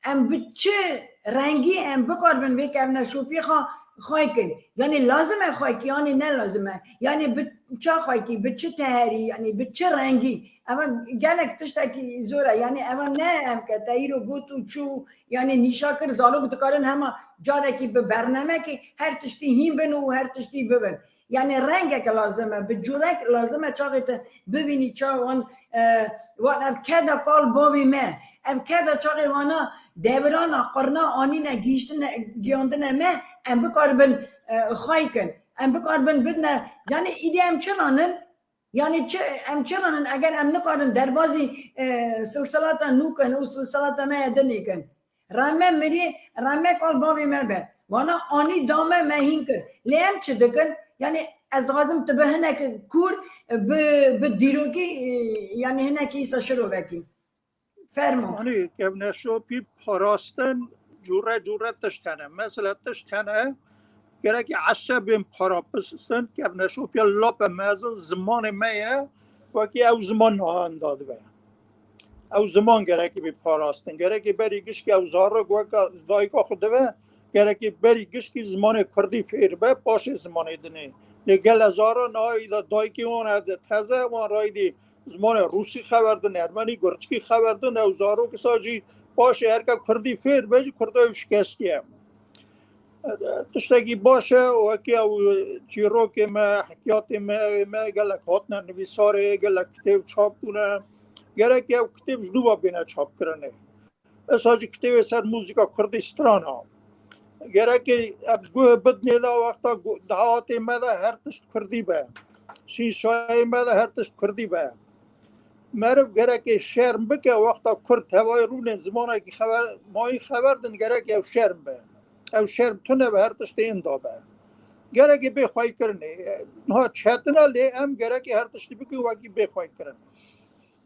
Em bi çi rengî em bikaribin vê kevneşopiyê xwe xwaykin? Yanî lazim e xwaykî, yanî ne lazim e? Yanî bi ça xwaykî, bi çi teherî, yanî bi çi rengî? Eva gelek tiştekî zor e. Yanî eva ne em ke te îro got û çû, yanî nîşa kir, zarok dikarin hema carekî bi bernamekî her tiştî hîn bin û her tiştî bibin. Yani rengek lazim e, bi curek lazim e çaxê te bivînî ça wan, e, wan ev keda kal bavê me, ev keda çaxê wana devirana qurna anîne gihiştine, giyandine me, em bikaribin, e, xwaykin, em bikaribin bidne. Yani îdî em çi ranin? Yani çi, em çi ranin eger em nikarin derbazî, e, silsilata nû kin û silsilata me ye dinê kin? Reme mirî, reme kal bavê me be. Wana anî da me, me hîn kir. Lê em çi dikin? Yani ez dixwazim tu bi hinek kûr, bi, bi dîrokî, yani hinekî îsa şirovekî. Fermo. Anî kevneşopî parastin cûre cûre tişt hene. Mesela tişt hene, gerekî esebên parastin, kevneşopiya lape mezin zimanê me ye, wekî ew ziman niha henda dibe. Ew ziman gerekî bê parastin. Gerekî berî gişkî ew zarok weka dayika xwe dibe, gerekî berî gişkî zimanê kurdî fêr be, paşê zimanê dinê. Lê gele zara niha îda dayikê wan e de teze, wan rayî dî zimanê rûsî xeber din, ermenî, gurçikî xeber din, ew zarok isa jî paşê herke kurdî fêr be jî kurda ew şikestiye. Tiştekî baş e, wekî ew çîrokê me, hikiyatê me, me gelek hatine nivîsarê, gelek kitêb çap bûne. Gerek ew kitêb ji nû ve bêne çapkirinê. Esa jî kitêbê ser muzîka kurdî strana. Gerek ev guh bidinê de wexta gu-, di hayatê me de her tişt kurdî be. Şînşayê me de her tişt kurdî be. Meriv gerekê şerm bike, wexta kurd tevayê rûnên zimanekî xeber, mayî xeber din, gerek ew şerm be. Ew şerm tune be, her tiştê inda be. Gerekê bê xweykirinê. Niha çetin e, lê em gerekê her tiştî bikin wekî bê xweykirinê.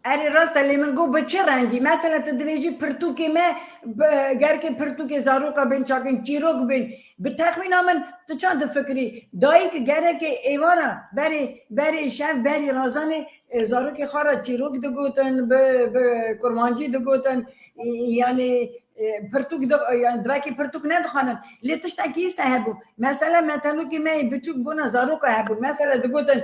Erê, rast e, lê min got bi çi rengî? Mesela tu divêjî pirtûkê me, bi-, gerkê pirtûkê zaroka bên çakin, çîrok bên. Bi texmîna min tu çend difikirî? Dayik gerekê êvara berê, berê şev, berî razanê, e, zarokê xwe re çîrok digotin, bi, bi kurmancî digotin, e, yanî, e, pirtûk di-, yanî divekî pirtûk nedixwanin. Lê tiştekî îse hebû. Mesela metelokê me yê biçûk bona zaroka hebûn. Mesela digotin,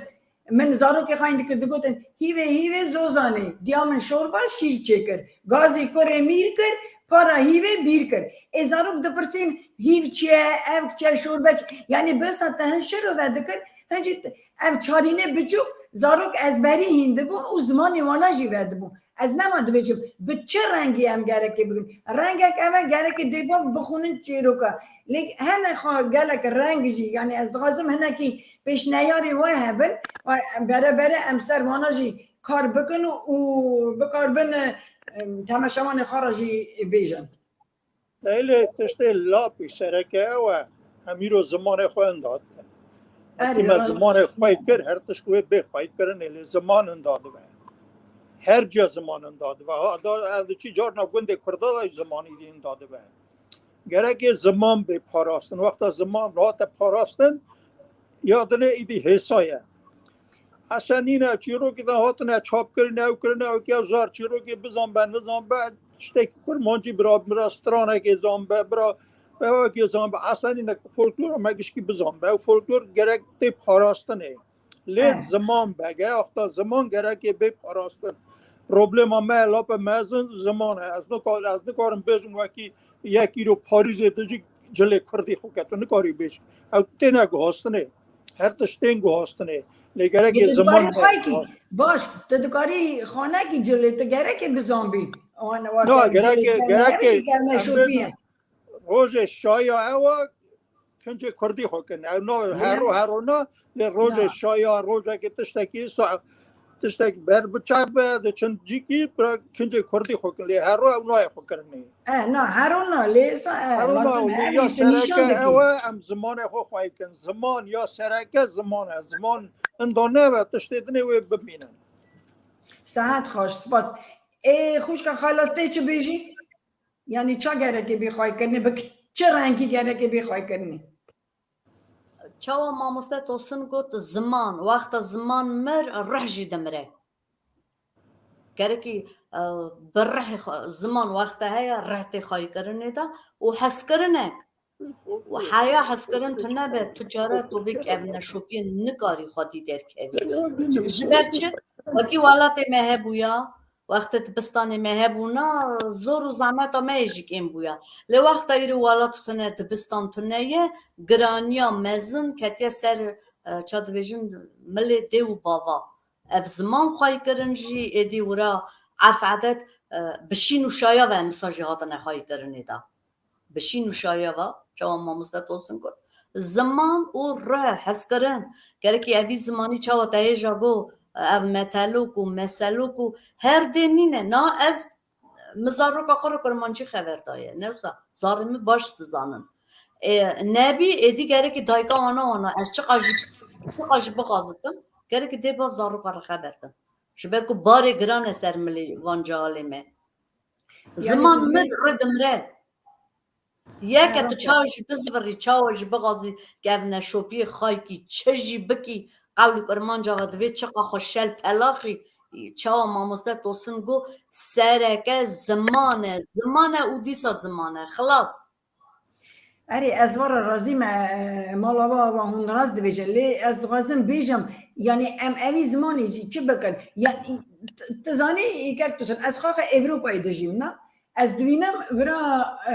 min zarokê xwe hîn dikir, digotin, "Hîvê, hîvê zozanê, diya min şorba şîr çêkir. Gazî kurê mîr kir, para hîvê bîr kir." Ê zarok dipirsîn, "Hîv çi ye, ev çi ye, şorbe çi?" Yanî besa te hin şiro vedikir, hin jî t-, ev çarînê biçûk zarok ezberî hîn dibûn û zimanê wana jî vedibû. Ez nema dibêjim, bi çi rengî em gerekê bikin? Rengek ev e, gerekê dêbav bixwînin çîroka. Lê hene xwe gelek reng jî, yanî ez dixwazim hinekî pêşneyarê we hebin, bere bere em ser wana jî kar bikin û, û bikaribin, em, temaşevanê xwe re jî bêjin. Lê tiştê lapî sereke ew e, em îro zimanê xwe inda dikin. Wekî Erê, me rast. Zimanê xwe kir, her tişt wê bê xwe kirinê, lê ziman inda dibe. Her ca ziman inda dibe. Ha, da, ez diçî carna gundê Kurda da zimanî dî inda dibe. Gerekê ziman bê parastin. Wexta ziman hate parastin, ya dinê îdî hêsa ye. Ese nîne, çîrokê de hatine çapkirin, ew kirine, ew ke zar çîrokê bizanbe, nizanbe, tiştekî kurmancî bira, bira stranekê zanbe, bira ewekê zanbe. Ese nîne folklora me gişkî bizanbe. Ew folklor gerek tê parastinê. Lê Eh. Ziman be, gerek da ziman gerekê bê parastin. Problema me lape mezin ziman e. Ez nikar-, ez nikarim bêjim wekî yek îro Parîzê dijî cilê kurdî xwe ke tu nikarî bêjî. Ew têne guhastinê. Her tişt tên guhastinê. Lê gerekê Yê tu ziman dikarî be xaykî, guhastin. Baş, tu dikarî xanekî cilê, tu gerekê bizanbî. Wan, Na, wake gerekê, cilê gerekê, kevne, kevne em şopî bêjin, ye. Rojê şaya ew e, kincê kurdî xwe kirin. Ew na, hero, hero na, lê rojê şaya, rojekê tiştekî sa-, tiştek ber bi çar be, diçin cîkî, bira kincê kurdî xwe kirin. Lê hero ew nayê xwe kirinê. E, na, hero na, lê sa, e, hero na, lazim lê ya sereke ew e, em zimanê xwe xwey kin. Ziman ya sereke ziman e. Ziman inda nebe, tiştê dinê wê bimînin. Saet xweş, spas. Ê, xwişka Xelas, tê çi bêjî? Yanî ça gerekê bê xweykirinê, bi çi rengî gerekê bê xweykirinê? Çawa mamoste Tosin got, ziman, wexta ziman mir, rih jî dimire. Gerekî, e, bi rihê xwe, ziman wexta heye, rih tê xweykirinê de û hezkirinek. Û heya hezkirin tu nebe, tu cara tu vê kevneşopiyê nikarî xwedî derkevî. Ji ber çi? Wekî welatê me hebûya, wextê dibistanê me hebûna, zor û zehmeta me yê jî kêm bûya. Lê wexta îro welat tune, dibistan tune ye, giraniya mezin ketiye ser, e, ça dibêjin, milê dê û bava. Ev ziman xweykirin jî êdî wira erf edet, e, bi şîn û şaya ve em wisa jî hatine xweykirinê de. Bi şîn û şaya ve, çawa mamoste Tosin got, ziman û rih hezkirin. Gerekî evî zimanî çawa te hêja got, ev metelok û meselok û her dê nîne. Na ez min zaroka xwe re kurmancî xeber daye. Ne wisa, zarê min baş dizanin. Ê, nebî, êdî gerekî dayika wana wana, ez çiqa jî, çiqa jî bixazitim, gerekî dê bav zaroka re xeber din. Ji ber ku barê giran e ser milê van cehalê me. Yanî ziman min ri dimre. Yeke tu çawa jî bizivirî, çawa jî bixazî kevneşopiyê xaykî, çi jî bikî, qewlî kurmanca ve divê çiqa xwe şel pelaxî, çawa mamoste Tosin got, sereke ziman e, ziman e û dîsa ziman e. Xilas. Erê, ez vara razî me, e, mala we ava hûn rast dibêjin. Lê ez dixwazim bêjim, yanî em evî zimanê jî çi bikin? Ya, t-, tu zanî, kek tu sin, ez xaxa Ewropayê dijîm, na? Ez divînim vira, e,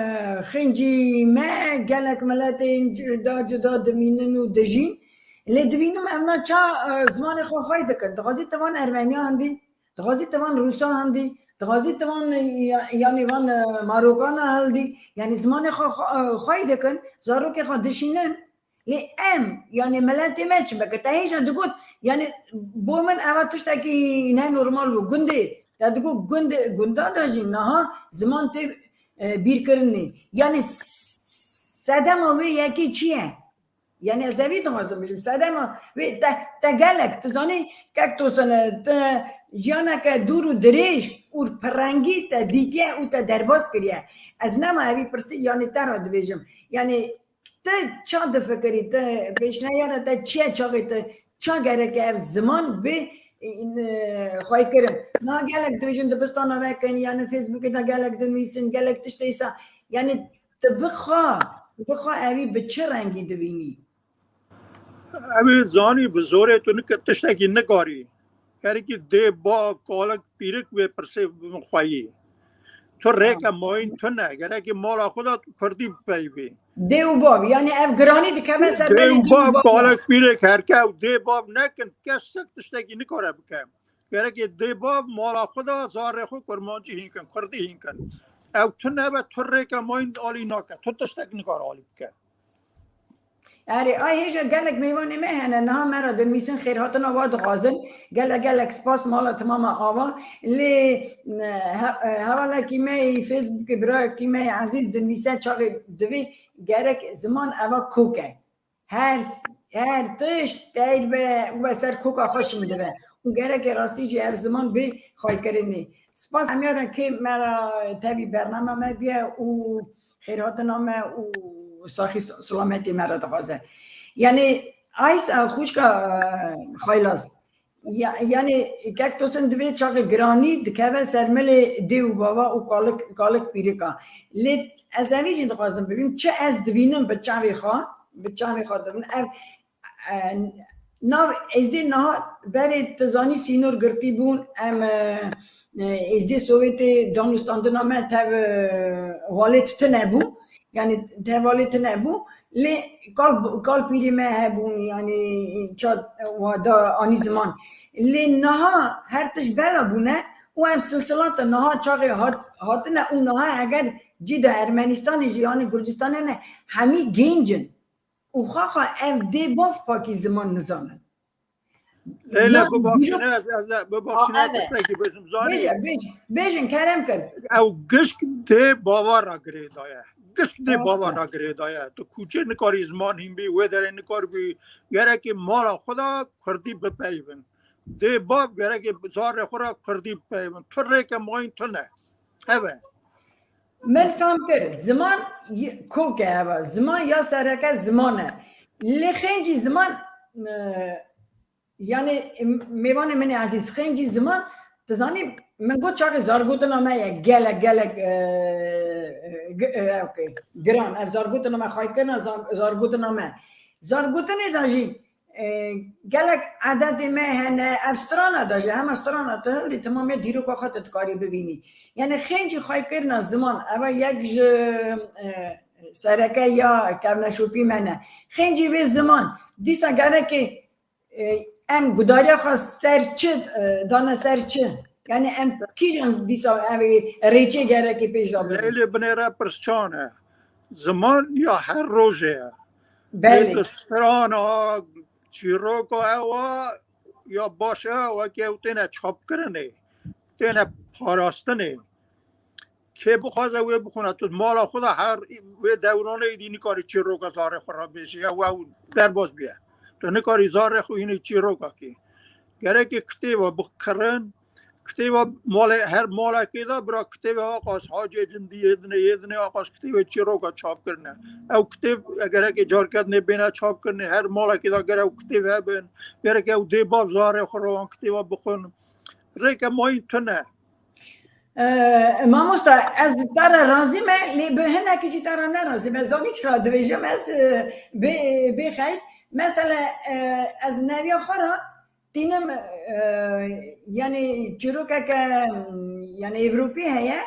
xêncî me gelek miletên cuda cuda dimînin û dijîn. Lê divînim ev na ça, e, zimanê xwe xwey dikin. Dixwazî ti van Ermeniya hindî, dixwazî ti van Rûsa hindî, dixwazî ti van, e, ya-, yanî van, e, Marokana hildî. Yanî zimanê xwe xwe, e, xwey dikin, zarokê xwe dişînin. Lê em, yanî miletê me çi bike? Te hêja digot, yanî bo min eva tiştekî ne normal bû. Gundê, te digot gundê, gunda de jî niha ziman tê, e, bîrkirinê. Yanî s-, sedema wê yekê çi ye? Yanî ez evî dixwazim bijim. Sedema wê te, te gelek, tu zanî kek tosine, te jiyaneke dûr û dirêj û pirrengî te dîtiye û te derbas kiriye. Ez nema evî pirsî, yanî te re dibêjim. Yanî Ti ça difikirî? Ti pêşniyara te çi ye çaxê te? Ça gereke ev ziman bi, e, xweykirin? Niha gelek dibêjin dibistana vekin, yanî Facebookê de gelek dinivîsin, gelek tiştê îsa. Yanî ti bi xwe, bi xwe evî bi çi rengî divînî? Ew ê zanî bi zorê tu nik-, tiştekî nikarî. Gerekî dê, bav, kalik, pîrik vê pirsê bibin xweyî. Tu rêke mayîn tune. Gerekî mala xwe de tu kurdî bipeyivî. Dê û bav, yanî ev giranî dikeve ser belê dê û bav, kalik, pîrik, herke ew dê, bav nekin, kesek tiştekî nikare bike. Gerekê dê, bav mala xwe de zarê xwe kurmancî hîn kin, kurdî hîn kin. Ew tune be, tu rêke mayîn alî nake. Tu tiştek nikare alî bike. Erê, ay hêja gelek mêvanê me hene, niha me re dinivîsin, xêrhatina wa dixwazin. Gelek gelek spas, mala timama ava. Lê, e, he-, e, hevalekî me yê Facebookê, birayekî me yê ezîz dinivîse, çaxê divê gerek ziman eva kok e. Her s-, her tişt teyr be û be ser koka xwe şim dibe. Û gereke rastî jî ev ziman bê xweykirinê. Spas hemî re kê me re tevî bernama me biye û xêrhatina me û saxî s-, silametê me re dixwaze. Yanî, Aysa, xwişka, e, Xaylaz, ya-, yanî, kek tosin divê çaxê giranî dikeve ser milê dê û bava û kalik, kalik pîrika. Lê ez evî jî dixwazim bibînim, çi ez divînim bi çavê xwe, bi çavê xwe dibin. Ev, e, nav êzdê niha berê, tu zanî, sînor girtî bûn, em, e, e, êzdê Sowêtê danûstandina me tev, e, walêt tune bû. Yanî tev walêt tune bû. Lê kal, kal pîrê me hebûn, yanî ça wa da anî ziman. Lê niha her tişt bela bûne û ev silsilata niha çaxê hat-, hatine û niha eger cî de Ermenistanê jî, yanî Gurcistanê ne, hemî gênc in. Û xaxa ev dê bav pakî ziman nizanin. Leyla, bibaxşîne, ez, ez de, bibaxşîne, tiştekî bêjim, zanî. Bêje, bêje, bêjin, kerem kin. Ew gişk dê bava re girêdaye. Gişk dê bava re girêdaye. Tu kûçê nikarî ziman hîn bî, wê derê nikaribî, gerekî mala xwe de kurdî bipeyivin. Dê bav gerekî zarê xwe re kurdî bipeyivin. Tu rêke mayîn tune. Ev e. Min fam kir, ziman y-, kok e eva, ziman ya sereke ziman e. Lê xêncî ziman, e, yanî, m-, mêvanê min ê ezîz, xêncî ziman, tu zanî, min got çaxê zargotina me ye, gelek, gelek, e, e, gi-, e, okey, giran. Ev zargotina me xwey kirina, zar-, zargotina me. Zargotinê de jî, E, gelek edetê me hene, ev strana de jî, hema strana tu hildî, timamê dîroka xwe tu dikarî bivînî. Yanî xêncî xwey kirina ziman, eva yek ji, e, sereke ya kevneşopî me ne. Xêncî vê ziman, dîsa gerekê, e, em gudariya xwe ser çi, e, dane ser çi? Yanî em kîjan dîsa ev ê rêçê gerekê pêş de bibin? Leyla, binêre pirs çan e. Ziman ya her rojê ye. Belê. Lê tu strana, çîroka ew a ya baş e, wekî ew têne çapkirinê, têne parastinê. Kê bixwaze wê bixwine, tu mala xwe de her wê dewranê êdî nikarî çîroka zarê xwe re bêjî, ew, ew derbas bûye. Tu nikarî zarê xwe hînî çîroka kî. Gerekê kitêba bikirin, Kitêba malê, her malekê de bira kitêba Aqas Hacê Cindî yê dinê, yê dinê Aqas kitêbê çîroka çap kirine. Ew kitêb, gerek ê carketinê bêne çap kirinê, her malekê de gerek ew kitêb hebin, gerek ew dê bav zarê xwe re wan kitêba bixwin. Rêke mayîn tune. E, mamosta, ez te re razî me, lê bi hinekî jî te re nerazî me. Zanî çira dibêjim, ez, e, bê, bê xeyr. Mesele, e, ez neviya xwe re Tînim, e, yanî çîrokeke, yanî Ewropî heye,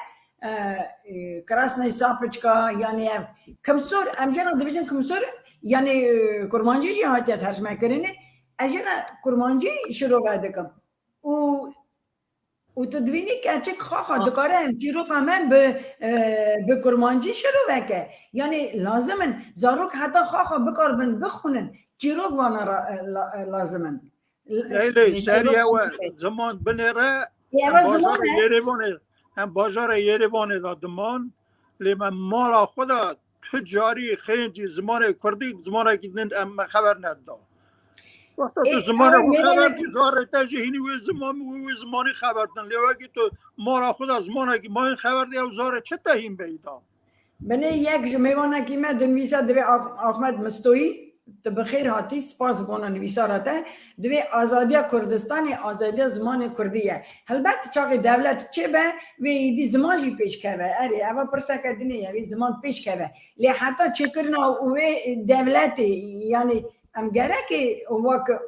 e, e, Krasnê Sapiçka, yanî ev Kimsor, em jê re dibêjin Kimsor, yanî, e, kurmancî jî hatiye tercme kirinê. Ez jê re kurmancî şirove dikim. Û, û tu dibînî keçik xaxa dikare em çîroka me bi, e, bi kurmancî şirove ke. Yanî lazim in, zarok heta xaxa bikaribin bixwînin, çîrok vana ra-, e, la-, e, lazim in. Lê, lê, serî ew e, ziman binêre, em bajarê Yerêvanê, em bajarê Yerêvanê de diman, lê me mala xwe de tu carî xêncî zimanê kurdî, zimanekî din em me xeber nedida. Wexta tu zimanê xwe xeber dî, zarê te jî hînî wê ziman, wê, wê zimanî xeber din. Lê wekî tu mala xwe de zimanekî mayîn xeber dî, ew zarê çi te hîn beyî da? Binê yek ji mêvanekî me dinivîse, divê Ax-, Axmed Mistoyî, tu bi xêr hatî, spas bona nivîsara te. Divê azadiya Kurdistanê, azadiya zimanê kurdî ye. Helbet çaxê dewlet çêbe, wê êdî ziman jî pêş keve. Erê, eva pirseke dinê ye, wê ziman pêş keve. Lê heta çêkirina wê dewletê, yanî em gerekê wek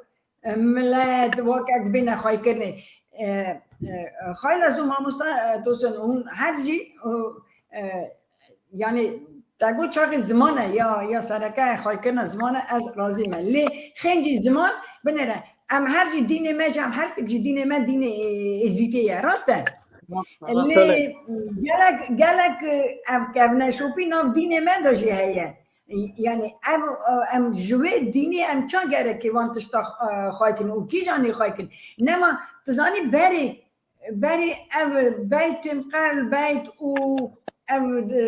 e, milet, wek ev bêne xwaykirinê. E, e, xayla zû mamosta, e, Tosin, hûn her jî, e, e, yanî te got çaxê ziman e, ya, ya sereke xwaykirina ziman e, ez razî me. Lê xêncî ziman, binêre, em her jî dînê me jî, em her sik jî dînê me dînê, e, êzdîtê ye. Rast e? Rast e, rast e. Lê gelek, gelek, e, ev kevneşopî nav dînê me de jî heye. Yanî ev, e, em ji wê dînê em çand gerekê van tişta, e, xwaykin û kîjan ê xwaykin? Nema, tu zanî berê, berê ev beytên qel, beyt û ev, e,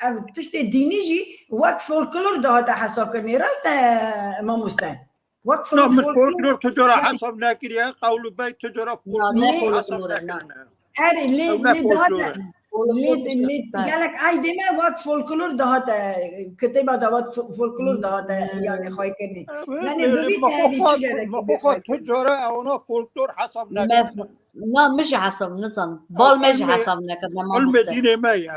ev tiştê dînî jî wek folklor dihate hesabkirinê. Rast e, mamoste? Wek Na, min folklor tu cara hesab nekiriye, qewl û beyt tu cara folklor hesab nekirine. Erê, lê, lê dihate, lê, lê gelek eydê me wek folklor dihate, kitêba de wek fo-, folklor dihate, yanî xwaykirinê. Yanî bi vî tevî çi gerek? Me xwe tu cara ewna folklor hesab nekirine. Na, min jî hesab nizan. Bal me jî hesab nekirine, mamoste. Ilmê dînê me ye,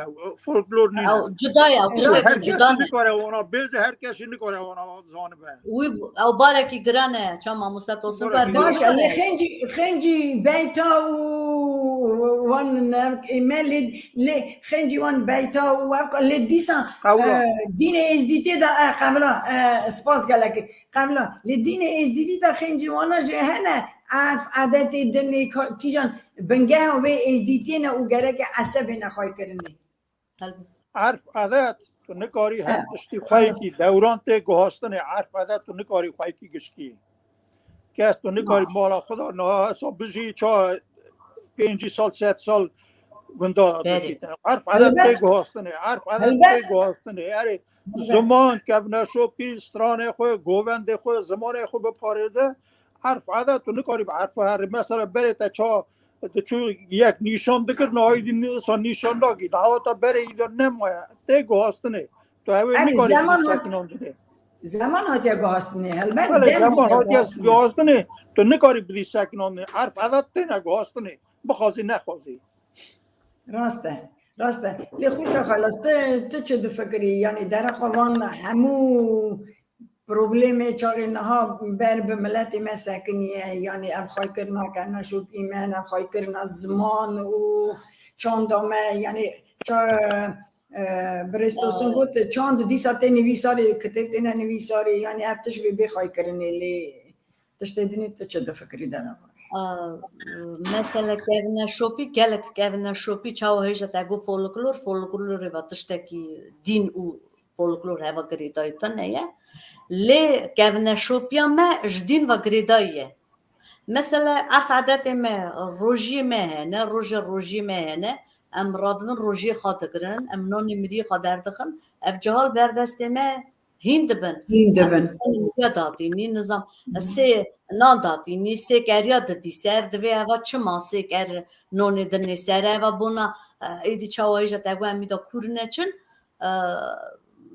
folklor nîne. Ew cuda ye, ew tiştekî cuda ne. Her kes nikare wana bêje, her kes nikare wana zanibe. Wî, ew barekî giran e, ça mamoste Tosin. Baş, lê xêncî, xêncî beyta û wan ne, me lê, lê xêncî wan beyta û ev, lê dîsa, e, dînê êzdîtê de, e, qebla, e, spas gelekî. Qebla. Lê dînê êzdîtî de xêncî wana jî hene, erf, edetê dinê ka-, kîjan bingeha wê êzdîtiyê ne û gereke esebê ne xwaykirinê. Erf, edet, tu nikarî her tiştî xweyekî dewran tê guhastinê, erf, edet tu nikarî xweyekî gişkî. Kes tu nikarî mala xwe de niha hesa bijî ça pêncî sal, sed sal gunda dişîte. Erf, edet tê guhastinê, erf, edet tê guhastinê. Erê, ziman, kevneşopî, stranê xwe, govendê xwe, zimanê xwe biparêze. Erf, edet tu nikarî bi erf herî. Mesela berê te ça diçû yek nîşan dikir, nahîdî nîsan nîşan dakî. Daweta berê îda nemaye. Tê guhastinê. Tu hewê nikarî sekinandinê. Zeman hatiye guhastinê. Helbet, belê, zeman hatiye guhastinê. Tu nikarî bidî sekinandinê. Erf, edet têne guhastinê. Bixwazî nexwazî. Rast e. Rast e. Lê xwişka xelas, tu, tu çi difikirî? Yanî dereqa van hemû problemê çaxê niha ber bi miletê me sekiniye. Yanî ev xwaykirina kevneşopî me, ev xwaykirina ziman û çanda me, yanî ça-, e, birêz Tosin got, çand dîsa tê nivîsarê, kitêb têne nivîsarê, yanî ev tişt bê bê xwaykirinê lê Tiştê dinê tu çi difikirî derevan? A, mesele kevneşopî, gelek kevneşopî, çawa hêja te got folklor, folklorê ve tiştekî dîn û folklor heva girêdayî tune ye. Lê kevneşopiya me ji dîn ve girêdayî ye. Mesele, erf edetê me, rojiyê me hene, roje rojiyê me hene, em radivin rojiyê xwe digirin, em nanê miriyê xwe derdixin, ev cihal berdestê me hîn dibin. Hîn dibin. Em ya datînî, nizam, sê nan datînî, sê keriya didî ser, divê eva çima sê ker nonê dinê ser, eva bona, e, êdî çawa hêja te got em îda kûr neçin, e,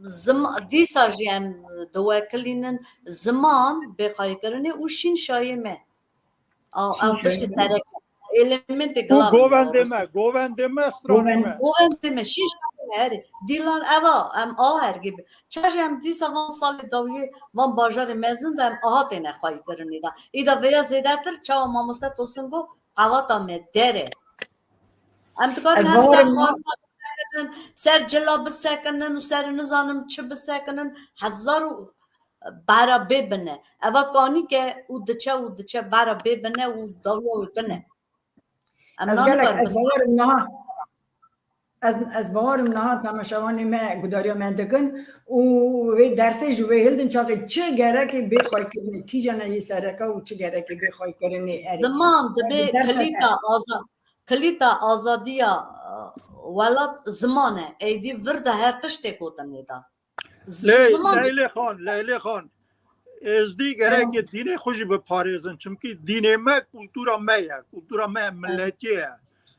zim-, dîsa jî em diwekilînin ziman bê xwaykirinê û şîn şayê me. A, ew tiştê sereke. Elementê gilavê govendê me, govendê me, stranê me. Govendê me, şîş herê. Dîlan eva, em a hergê bi. Çaje em dîsa van salê dawiyê, van bajarê mezin de em aha têne xwayîkirinê de. Îda vêya zêdetir, çawa mamoste Tosin got, qewata me der e. Em dikarin Ez her ser bawerim xanima bisekinin, ser cila bisekinin û ser nizanim çi bisekinin, hezar û bera bê bine. Eva kanîke û diçe û diçe bera bê bine û dawiya wê bine. Em Ez gelek, nanibar ez bisekinin. bawerim niha, ez, ez bawerim niha temaşevanê me gudariya me dikin û wê dersê ji wê hildin çaxê çi gerekê bê xweykirinê, kîjanê yê sereke û çi gerekê bê xweykirinê erê. Ziman dibê Ev derse kilîta te- aza-, kilîta azadiya, e, welat ziman e. Êdî vir de her tiştê gotinê de. Z-, Lê, ziman Leylê Xan, Leylê Xan, Êzdî gerek Tamam. e dînê xwe jî biparêzin. Çimkî dînê me kultura me ye. Kultura me Evet. milletî ye.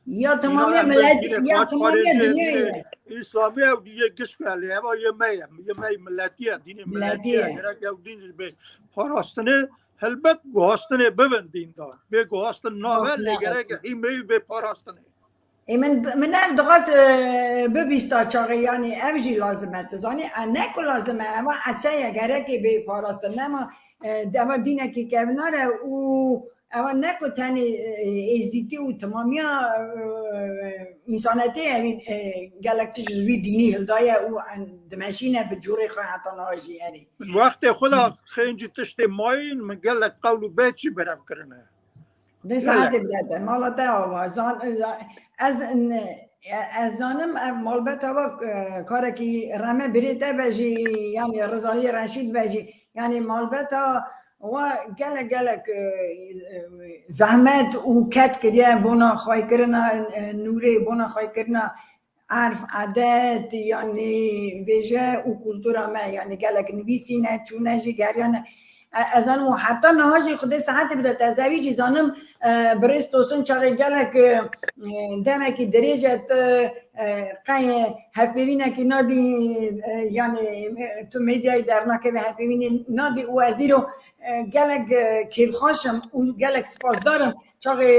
Ya Dîna tamamî em millet, dînê ya tamamî paşparêzê, dinya dînê ye. Îslamî ew dî yê gişk e lê. Eva yê me ye. Yê me milletî ye. Dînê Milletî milletî ye. ye. Gerek ew dîn jî bê parastinê. Helbet guhastinê bivin dîndar. Bê guhastin nabe Guhastin lê nabe. gerek hîmeyî bê parastinê. Ê, min, min ev dixwest, e, bibîsta çaxê, yanî ev jî lazim e, tu zanî, e, ne ku lazim e, eva eseye gerekê bê parastin, nema, e, eva dînekî kevnar e û eva ne ku tenê, e, êzdîtî û timamiya, e, însanetê evî, e, gelek tişt ji vî dînî hildaye û, e, dimeşîne bi cûrê xwe heta niha jî erê. Wextê xwe de xêncî tiştê mayîn min gelek qewl û beyt jî berev kirine. Dê Gelek. saetê bide te, mala te ava. Zan-, ez, ez zanim ev malbeta va, e, karekî reme birê te be jî, yanî Rizalî Reşîd be jî, yanî malbeta wa gelek, gelek, e, zehmet û ked kiriye bona xweykirina, e, nûrê, bona xweykirina erf, edet, yanî vêje û kultura me, yanî gelek nivîsîne, çûne jî, geriyane. E, ez zanim û heta niha jî Xwedê sihetê bide te, ez evî jî zanim, e, birêz Tosin çaxê gelek, e, e, demekî dirêj e, tu, e, qey hevpeyvînekî nadî, e, yanî, e, tu medyayê dernakeve hevpeyvînê nadî û ez îro, e, gelek, e, kêfxweş im û gelek spasdar im. Çaxê,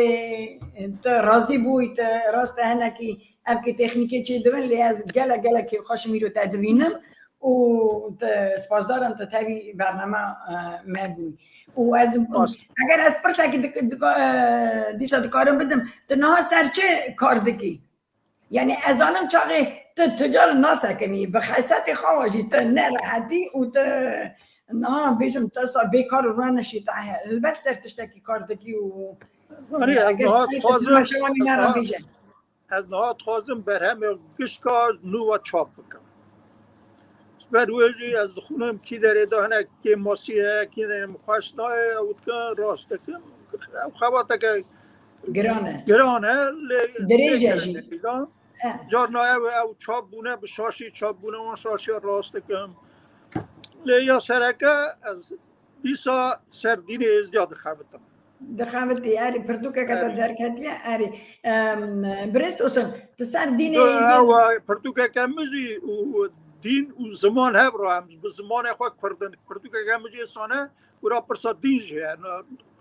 e, tu razî bûyî, tu rast e hinekî Ev ki teknîkê çê dibin, lê ez gelek, gelek kêfxweş im îro te dibînim û te, spasdar im te tevî bernama, e, me bûyî. Û ez, Baş. eger ez pirsekî dik-, dika-, e, dîsa dikarim bidim, tu niha ser çi kar dikî? Yanî ez zanim çaxê tu, tu car nasekinî, bi xesetê xwe jî tu nerehetî û tu niha bêjim tu sa bêkar û rûnişî te helbet ser tiştekî kar dikî û Zanî, ez eger niha tu dixwazim, temaşevanî me re bêje. Ez niha dixwazim berhemê gişka nû ve çap bikim. Ji ber wê jî ez dixwînim kî derê de hinek kêmasî heye, kî derê min xweş nayê, ew dikin, rast dikin. Ew xebateke Giran e. giran e, lê Dirêj e jî. Car nayê ew çap bûne, bi şaşî çap bûne, wan şaşiya rast dikim. Lê ya sereke ez dîsa ser dînê êzdiya dixebitim. Dixebitî, erê, pirtûkeke te Erê. derketiye, erê. Em, birêz Tosin, tu ser dînê Yo, êzdiya ew, e, pirtûkeke min jî û dîn û ziman hev re em bi zimanê xwe kurdin. Pirtûkeke min jî sane, û ra pirsa dîn jî hene,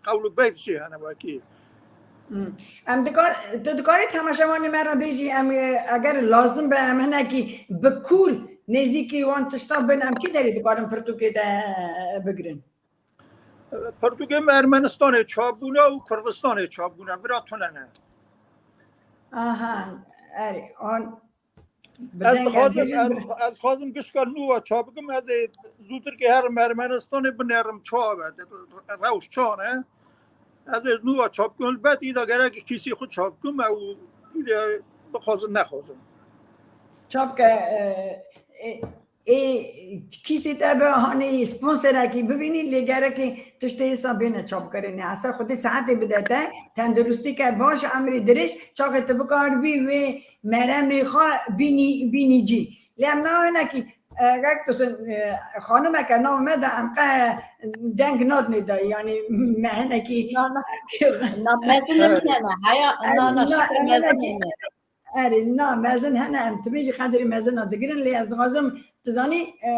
qewl û beyt jî hene wekî. Hmm. Em dikar-, tu dikarî temaşevanê me re bêjî, em, e, eger lazim be, em hinekî bi kûr nêzîkî wan tişta bin, em kî derê dikarin pirtûkê de, e, bigirin? Pirtûkê me Ermenistanê çap bûne û Kurdistanê çap bûne, vira tune ne. Aha, erê, an, bi Ez deng dixwazim, ez, ez, ez dixwazim gişka nû ve çap bikim, ez ê zûtirkê herim Ermenistanê binerim çawa be, rewş çawa ne. Ez ê nû ve çap bikim, bet îda gerek kîsî xwe çap bikim, ew îde bixwazim nexwazim. Çap ke, e, e, Ê, kîsê te be, hanê sponsorekî bivînî, lê gerekê tiştê êsa bêne çapkirinê. Esa Xwedê sihetê bide te, tenduristîke baş, emrê dirêj, çaxê tu bikaribî wê meremê xwe bînî, bînî cî. Lê em niha hinekî, e, gerek tu sin, e, xanimeke nav me de em qe deng nadinê de, yanî me hinekî Na, na. Na, mezin Evet. hene, heya, Ez na, na, na, şikir em mezin hinekî hene. Erê, na, mezin hene, em timî jî qedrê mezina digirin, lê ez dixwazim, tu zanî, e, e,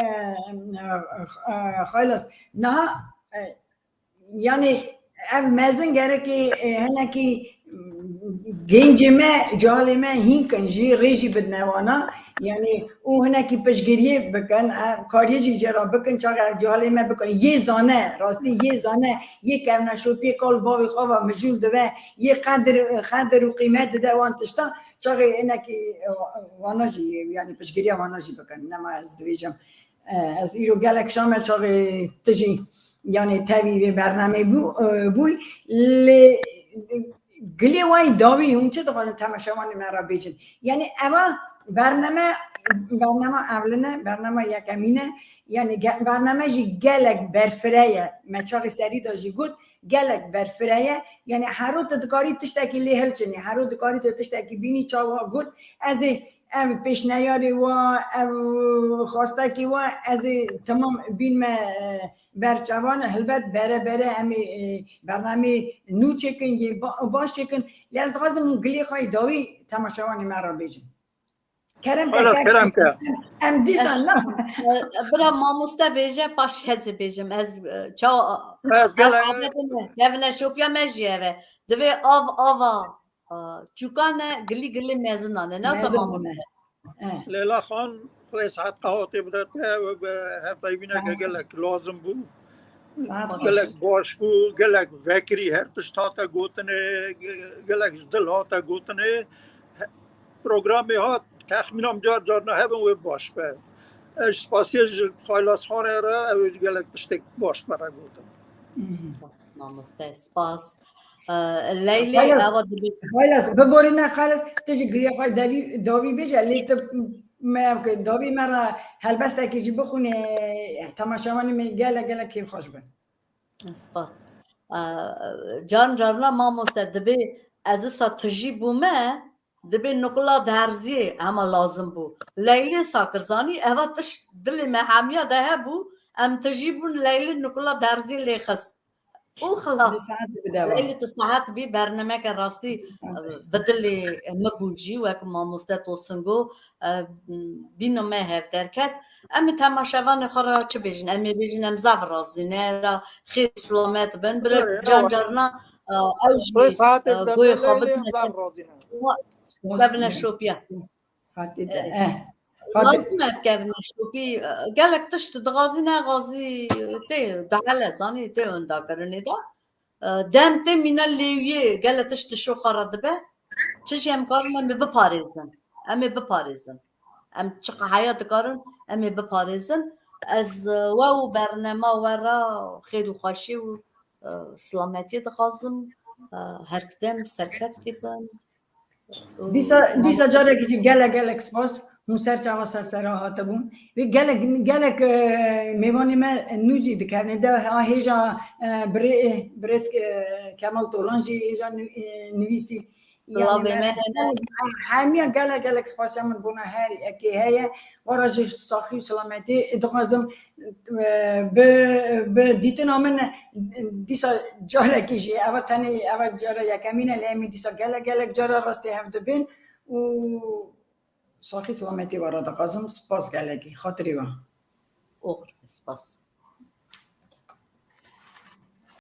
e, Xaylas, niha, e, yanî ev mezin gerekê, e, hinekî, m, Gencê me, calê me hînkin jî, rê jî bidine wana. Yanî û hinekî piştgiriyê bikin, e, kariyê jî jê re bikin, çaxê ev calê me bikin. Yê zane, rastî yê zane, yê kevneşopiyê kal bavê xwe ve mijûl dibe, yê qedir, qedir û qîmet dide wan tişta, çaxê hinekî, e, wana jî, yanî piştgiriya wana jî bikin. Nema ez dibêjim. E, ez îro gelek şame çaxê tu jî, yanî tevî vê bernameyê bû, e, bûy. Lê gilê wayî dawî hûn çi dixwazin temaşevanê me re bêjin? Yanî eva bername, bernama ewline, bernama yekemîne. Yanî ge-, bername jî gelek berfireye. Me çaxê serî de jî got, gelek berfireye. Yanî hero tu dikarî tiştekî lê hilçinî, hero dikarî tu tiştekî bînî çawa got. Ez ê ev pêşneyarê wa, ev xwestekê wa, ez ê temam bînme, e, ber çavan, helbet bere bere em ê, e, bernameyê nû çêkin, yê ba-, baş çêkin. Lê ez dixwazim hûn gilê xwe yê dawî temaşevanê me re bêjin. Kerem ke, Xelas, kerem ke. Em dîsan na. Bira mamoste bêje, paş ez ê bêjim. Ez, e, çawa Ez gelek- Kevneşopiya me jî eve. Divê av ava, a, çûkan e, gilî gilî mezinan e. Ne Mezin zaman bûne. He. Leyla Xan, Xwedê saet qehatê bide te, we bi hevpeyvîneke Saet gelek lazim bû. Saet xweş. Gelek baş bû, gelek vekirî, her tişt hate gotinê, ge-, gelek ji dil hate gotinê. He-, programê hat, texmîna min car carna hebin wê baş be. Ez spasiye ji Xaylasxanê re, ew ê gelek tiştek baş me re gotin. Spas, mamoste, spas. E, Leylê, Xaylas, ewa dibê- Xaylas, biborîne Xaylas, tu ji gilê xwe devî, dawî bêje, lê tu me ev ke dawî me re helbestekê jî bixwîne, temaşevanê me gelek, gelek kêfxweş bin. Spas. E, can carna mamoste dibê ez isa tijî bûme, dibê nukla derziyê hema lazim bû. Leylê Sakirzanî, eva tişt dilê me hemiya de hebû, em tijî bûn, Leylê nukla derziyê lê xist. Û xilas. Leylê tu saet bî, bernameke rastî, e, bi dilê min bû jî, wek mamoste Tosin got, e, bîno me hev derket. Em ê temaşevanê xwe re çi bêjin? Em ê bêjin em zaf razî ne, ra xêr û silamet bin. Bira can carna, e, ew jî, e, goyê xwe bidine ser kevneşopiya. Lazim ev kevneşopî, e, gelek tişt dixwazî nexwazî, e, tê dihele, zanî, tê windakirinê de. E, dem tê mîna lêwiyê gelek tişt di şoxa re dibe. Çi jî em karin em ê biparêzin. Em ê biparêzin. Em çiqa heya dikarin, em ê biparêzin. Ez, e, we û bernema we re xêr û xweşî û, e, silametiyê dixwazim. E, her dem serkeftî bin. Dîsa, dîsa carekî jî gelek, gelek spas. Hûn ser çava ser sera hatibûn. Vê gelek, gelek, e, mêvanê me nû jî dikevne de, ha hêja, e, birê-, birêz, e, Kemal Tolan jî hêja nû-, e, nivîsî. Yanî Silavê me, me hene. Hemiya gelek, gelek spasiya min bona her yekê heye. Wara ji saxî û selametî dixwazim, e, bi, bi dîtina min dîsa carekî jî, eva tenê, eva cara yekemîn e, lê em ê dîsa gelek, gelek cara rastê hev dibin û saxî selametî wara dixwazim. Spas gelekî, xatirî we. Oxir, spas.